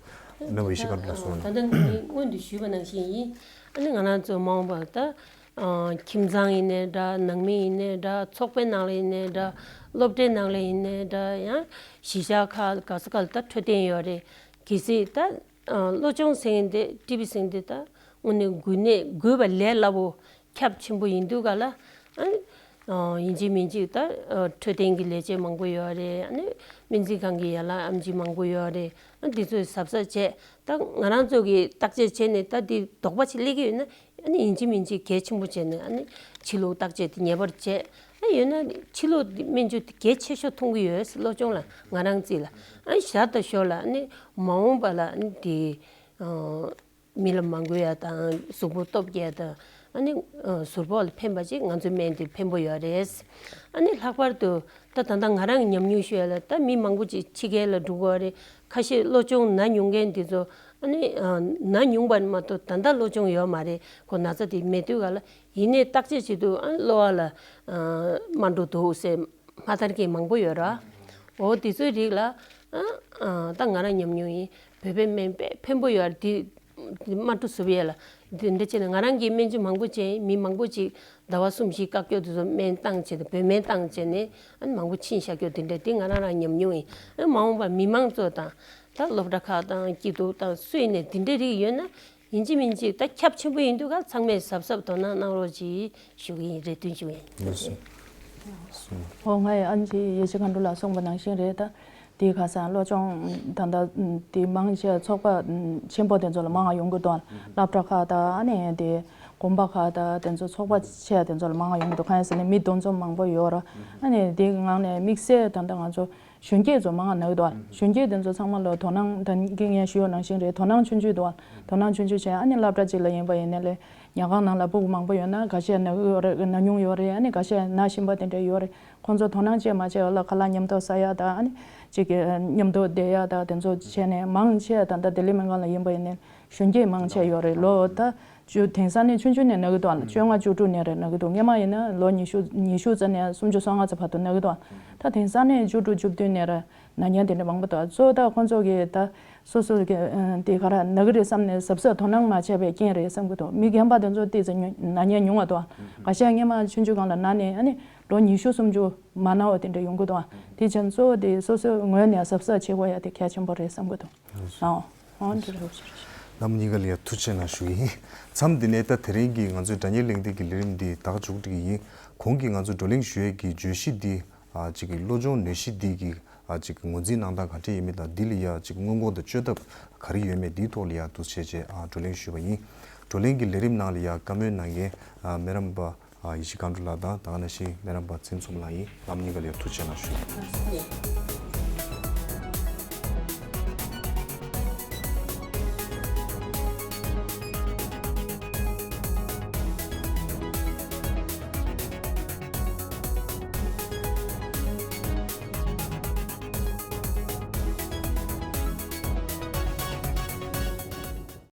རྣམ་པ་ཡེ་ཤེས་མཁའ་འགྲོ་ལ་གསུང་རོགས་གནང་། དང་པོ་དེ་ལ་ཡ། ད་ལྟ་ངས་སྔོན་དུ་ཞུས་པ་ནང་བཞིན་ཡིན། ཨ་ནི་ང་རང་ཚོ་མ་འོངས་པར་ད་ཨ་ཁྱིམ་ཚང་ཡིན་ནའི་འདྲ། ནང་མི་ཡིན་ནའི་འདྲ། ཚོགས་པའི་ནང་ལ་ཡིན་ནའི་འདྲ། སློབ་གྲྭའི་ནང་ལ་ཡིན་ནའི་འདྲ། ཡང་གཞིས་ཆགས་ཁག་ག་ས་ག་ལ་ད་འཕྲོད་བསྟེན་ཡོད་རེད། གལ་སྲིད་ད་ཨ་གློ་གཅོང་ཟེར་མཁན་དེ་ཊི་བི་ཟེར་མཁན་དེ་ད་དངོས་གནས་འགོས་ནད་འགོས་པ་ལས་སླ་པོ་ཁྱབ་ཆེན་པོ་ཡིན་དུས་ག་ལ་ཨ་ཨ་ཡིན་གཅིག་མིན་གཅིག་ད་ཨ་འཕྲོད་བསྟེན་གྱི་ལས་བྱེད་མང་པོ་ཡོད་རེད། ཨ་ནི་སྨན་རྩིས་ཁང་གི་ཡན་ལག་ཨེམ་ཆི་མང་པོ་ཡོད་རེད། ཨ་འདི་ཚོས་གཟབ་གཟབ་བྱས་ད་ང་རང་ཚོ་གིས་བརྟག་དཔྱད་བྱས་ནས་ད་འདི་དོགས་པ་ཅིག་སླེབས་ཀྱི་ཡོད་ན་ཨ་ནི་ཡིན་གཅིག་མིན་གཅིག་གལ་ཆེན་པོ་བྱས་ནས་ཨ་ནི་ཕྱི་ལུགས་བརྟག་དཔྱད་དེ་ངེས་པར་བྱས། ཨ་ཡོད་ན་ཕྱི་ལུགས་སྨན་བཅོས་དེ་གལ་ཆེ་ཤོས་མཐོང་གི་ཡོད། གློ་གཅོང་ལ་ང་རང་རྩིས་ལ་ཨ་ཞར་དང་ཞོར་ལ་ཨ་ནི་མ་འོངས་པ་ལ་ཨ་ནི་དེ་ཨ། མི་ལ་མ་འགོས་ཡ་དང་གཟུགས་པོ་སྟོབས་རྒྱས་དང་ཨ་ནི་ཨ་ཟུར་ཕོག་ལ་ཕན་པ་ཅིག་ང་ཚོའི་སྨན་དེ་ཕན་པོ་ཡོད་རེད། ཨ་ནི་ལྷག་པར་དུ་ད་ད་ལྟ་ང་རང་ཉམས་མྱོང་ཞུ་ཡ་ལ་ད་མི་མང་པོ་ཅིག་ཕྱི་རྒྱལ་ལ་འགྲོ་གི་ཡོད་རེད། ཁ་ཤས་གློ་གཅོང་ན་མྱོང་མཁན་དེ་ཚོ་ཨ་ནི་ཨ་ན་མྱོང་པ་མ་གཏོགས་ད་ལྟ་གློ་གཅོང་ཡོད་མ་རེད། ཁོ་ན་ཚ་དེ་མེད་དུས་ག་ལ་ཡིན་ནའི་བརྟག་དཔྱད་བྱེད་དུས་ཨ་གློ་བ་ལ་ཨ་མ་འགྲོ་འདུག་ཟེར། མ་མཐར་སྐྱེལ་མང་པོ་ཡོད་ར། འོ་དེ་ཚོའི་རིགས་ལ་ཨ་ཨ་ད་ང་རང་ཉམས་མྱོང་ཡིན། བོད་པའི་སྨན་དཔེ་ཕན་པོ་ཡོད་ར། དེ་དེ་མ་འགྲོ་ཟུབ་ཡས་ལ་དེ་འདྲ་བྱས་ནས་ང་རང་གིས་སྨན་བཅོས་མང་པོ་བྱས། མི་མང་པོ་ཅིག་ཟླ་བ་གསུམ་བཞི་བཀག་སྐྱོ་དེ་ཚོ་སྨན་བཏང་བྱས་ཏེ་བོད་སྨན་བཏང་བྱས་ནས་ཨ་ནི་མང་པོ་ཕྱིན་བཞག་སྐྱོ་དེ་འདྲ་དེ་ང་རང་རང་ཉམས་མྱོང་ཡིན། ཨ་མ་འོངས་པར་མི་མང་ཚོ་དང་ད་སློབ་གྲྭ་ཁག་དང་སྐྱིད་སྡུག་དང་སུ་ཡིན་ནས་དེ་འདྲ་རིགས་ཡོད་ན། ཡིན་གཅིག་མིན་གཅིག་ད་ཁྱབ་ཆེན་པོ་ཡིན་དུས་ག་ཚང་མས་གཟབ་གཟབ་དོ་སྣང་གནང་རོགས་གྱིས་ཞུ་གི་ཡིན། རེ་འདུན་ཞུ་གི་ཡིན། ལགས་སོ། ཨོ་ང་ཡི་ཨན་ཅི་ཡེ་ཤེས་མཁའ་འགྲོ་ལགས་གསུངས་པ་ནང་བཞིན་རེད། ད་དེ་ཁ་སང་གློ་གཅོང་ད་ལྟ་དེ་མང་ཆེ་ཚོགས་པ་ཆེན་པོ་དེ་ཚོ་ལ་མང་ཡོང་གི་འདུག་སློབ་གྲྭ་ཁག་ད་ཨ་ནི་དེ་དགོན་པ་ཁག་ད་དེ་ཚོ་ཚོགས་པ་ཆེ་དེ་ཚོ་ལ་མང་ཡོང་གི་འདུག་གང་ཡིན་ཟེར་ན་མི་འདུ་འཛོམས་མང་པོ་ཡོད་ར། ཨ་ནི་དེ་ངང་ནས་དམིགས་བསལ་ད་ལྟ་ང་ཚོ་གཞོན་སྐྱེས་ཚོ་མང་ང་ནག་འདུག་གཞོན་སྐྱེས་དེ་ཚོ་ཚང་མ་ལ་དོ་སྣང་ད་གིན་ངས་ཞུས་པ་ནང་བཞིན་རེད། དོ་སྣང་ཆུང་ཆུང་འདུག་དོ་སྣང་ཆུང་ཆུང་བྱས། ཨ་ནི་སློབ་གྲྭ་གཅིག་ལ་ཡིན་པ་ཡིན་ནའི་ལས་ཉལ་ཁང་ནང་ལ་ཕྲུ་གུ་མང་པོ་ཡོད་ན་འགའ་ཤས་ནག་ཡོད་རེད། ན་མྱོང་ཡོད་རེད། ཨ་ནི་འགའ་ཤས་ན་བཞིན་པ་དེ་འདྲ་ཡོད་རེད། ཁོང་ཚོ་དོ་སྣང་བྱས་མ་བྱས་པ་ལ་ཁ་ལག་མཉམ་དུ་ཟ་ཡ་ད་ཨ་ནི་གཅིག་གི་མཉམ་དུ་བསྡད་ཡ་ད་དེ་ཚོ་བྱས་ནས་མང་ཆེ་ད་ལྟ་ལྡི་ལི་སྨན་ཁང་ལ་ཡིན་པ་ཡིན་ནའི་གཞོན་སྐྱེས་མང་ཆེ་ཡོད་རེད། ལོ་ད་ བཅུ་དེང་སང་ནས་ཆུང་ཆུང་ནས་ན་གི་འདུག་ཨ། བཅོ་ལྔ་བཅུ་དྲུག་ནས་རེད་ན་གི་འདུག་སྔོན་མ་ཡིན་ན་ལོ་ཉི་ཤུ་ཉི་ཤུ་ཙམ་ནས་སུམ་ཅུ་སོ་ལྔ་ཙམ་བར་དུ་ན་གི་འདུག་ཨ། ད་དེང་སང་ནས་བཅུ་དྲུག་བཅུ་བདུན་ནས་རེད་ན་མཁན་དེ་འདྲ་མང་པོ་འདུག་ཨ། གཙོ་བོ་ད་ཁོང་ཚོ་གི་ད་སོ་སོ་གི་ཨ་དེ་ག་རེ་ན་གི་རེད་བསམ་ནས་གཟབ་གཟབ་དོ་སྣང་མ་བྱས་པའི་རྐྱེན་རེད་བསམ་གི་འདུག་མི་རྒན་པ་དེ་ཚོ་ཏོག་ཙམ་ཉུང་ན་མཁན་ཉུང་བ་འདུག་ཨ། ཁ་ཤས་སྔོན་མ་ཆུང་ཆུང་སྒང་ལ་ན་ནས་ཨ་ནི་ལོ་ཉི་ཤུ་སུམ་ཅུ་མ་ན་བ་དེ་འདྲ་ཡོང་གི་འདུག་ཨ། དེ་བྱས་ན་གཙོ་བོ་དེ་སོ་སོའི་ངོས་ནས་གཟབ་གཟབ་བྱེད་དགོས་ཡ་དེ་གལ་ཆེན་པོ་རེད་བསམ་གི་འདུག་ཨོ། ཨོ་འདི་རེད་ཟེར། རྣམ་གཉིས་ཀ་ལ་ཡ་ཐུགས་རྗེ་ཆེ་གནང་ཞུ་ཡིན། མཚམས་འདི་ནས་ད་དེ་རིང་གི་ང་ཚོའི་སྒྲ་སྙན་གླེང་སྟེགས་ཀྱི་ལས་རིམ་འདི་ད་ག་མཇུག་སྒྲིལ་གྱི་ཡིན། གོང་གི་ང་ཚོ་བགྲོ་གླེང་ཞུ་ཡས་ཀྱི་བརྗོད་གཞི་འདི་ཨ་ཅིག་གི་བློ་སྦྱོང་ནོས་གཞི་འདི་གི་ཨ་ཅིག་གི་ངོས་འཛིན་གནང་སྟངས་ག་འདྲས་ཡིན་མིན་དང་འདི་ལ་ཡ་ཅིག་སྔོན་འགོག་དང་བཅོས་ཐབས་ག་རེ་ཡོད་མེད་འདིའི་ཐོག་ལ་ཡ་འདུག་སེ་བྱས་བྱས་ཨ་བགྲོ་གླེང་ཞུས་པ་ཡིན། བགྲོ་གླེང་གི་ལས་རིམ་ནང་ལ་ཡ་བཀའ་མོལ་གནང་མཁན་ཨ་སྨན་རམས་པ་ཨ་ཡེ་ཤེས་མཁའ་འགྲོ་ལགས་དང་ད་ག་ནང་བཞིན་སྨན་རམས་པ་ཚེ་རིང་མཚོ་མོ་ལགས་ཡིན། རྣམ་གཉིས་ཀ་ལ་ཡ་ཐུགས་རྗེ་ཆེ་གནང་ཞུ་ཡིན།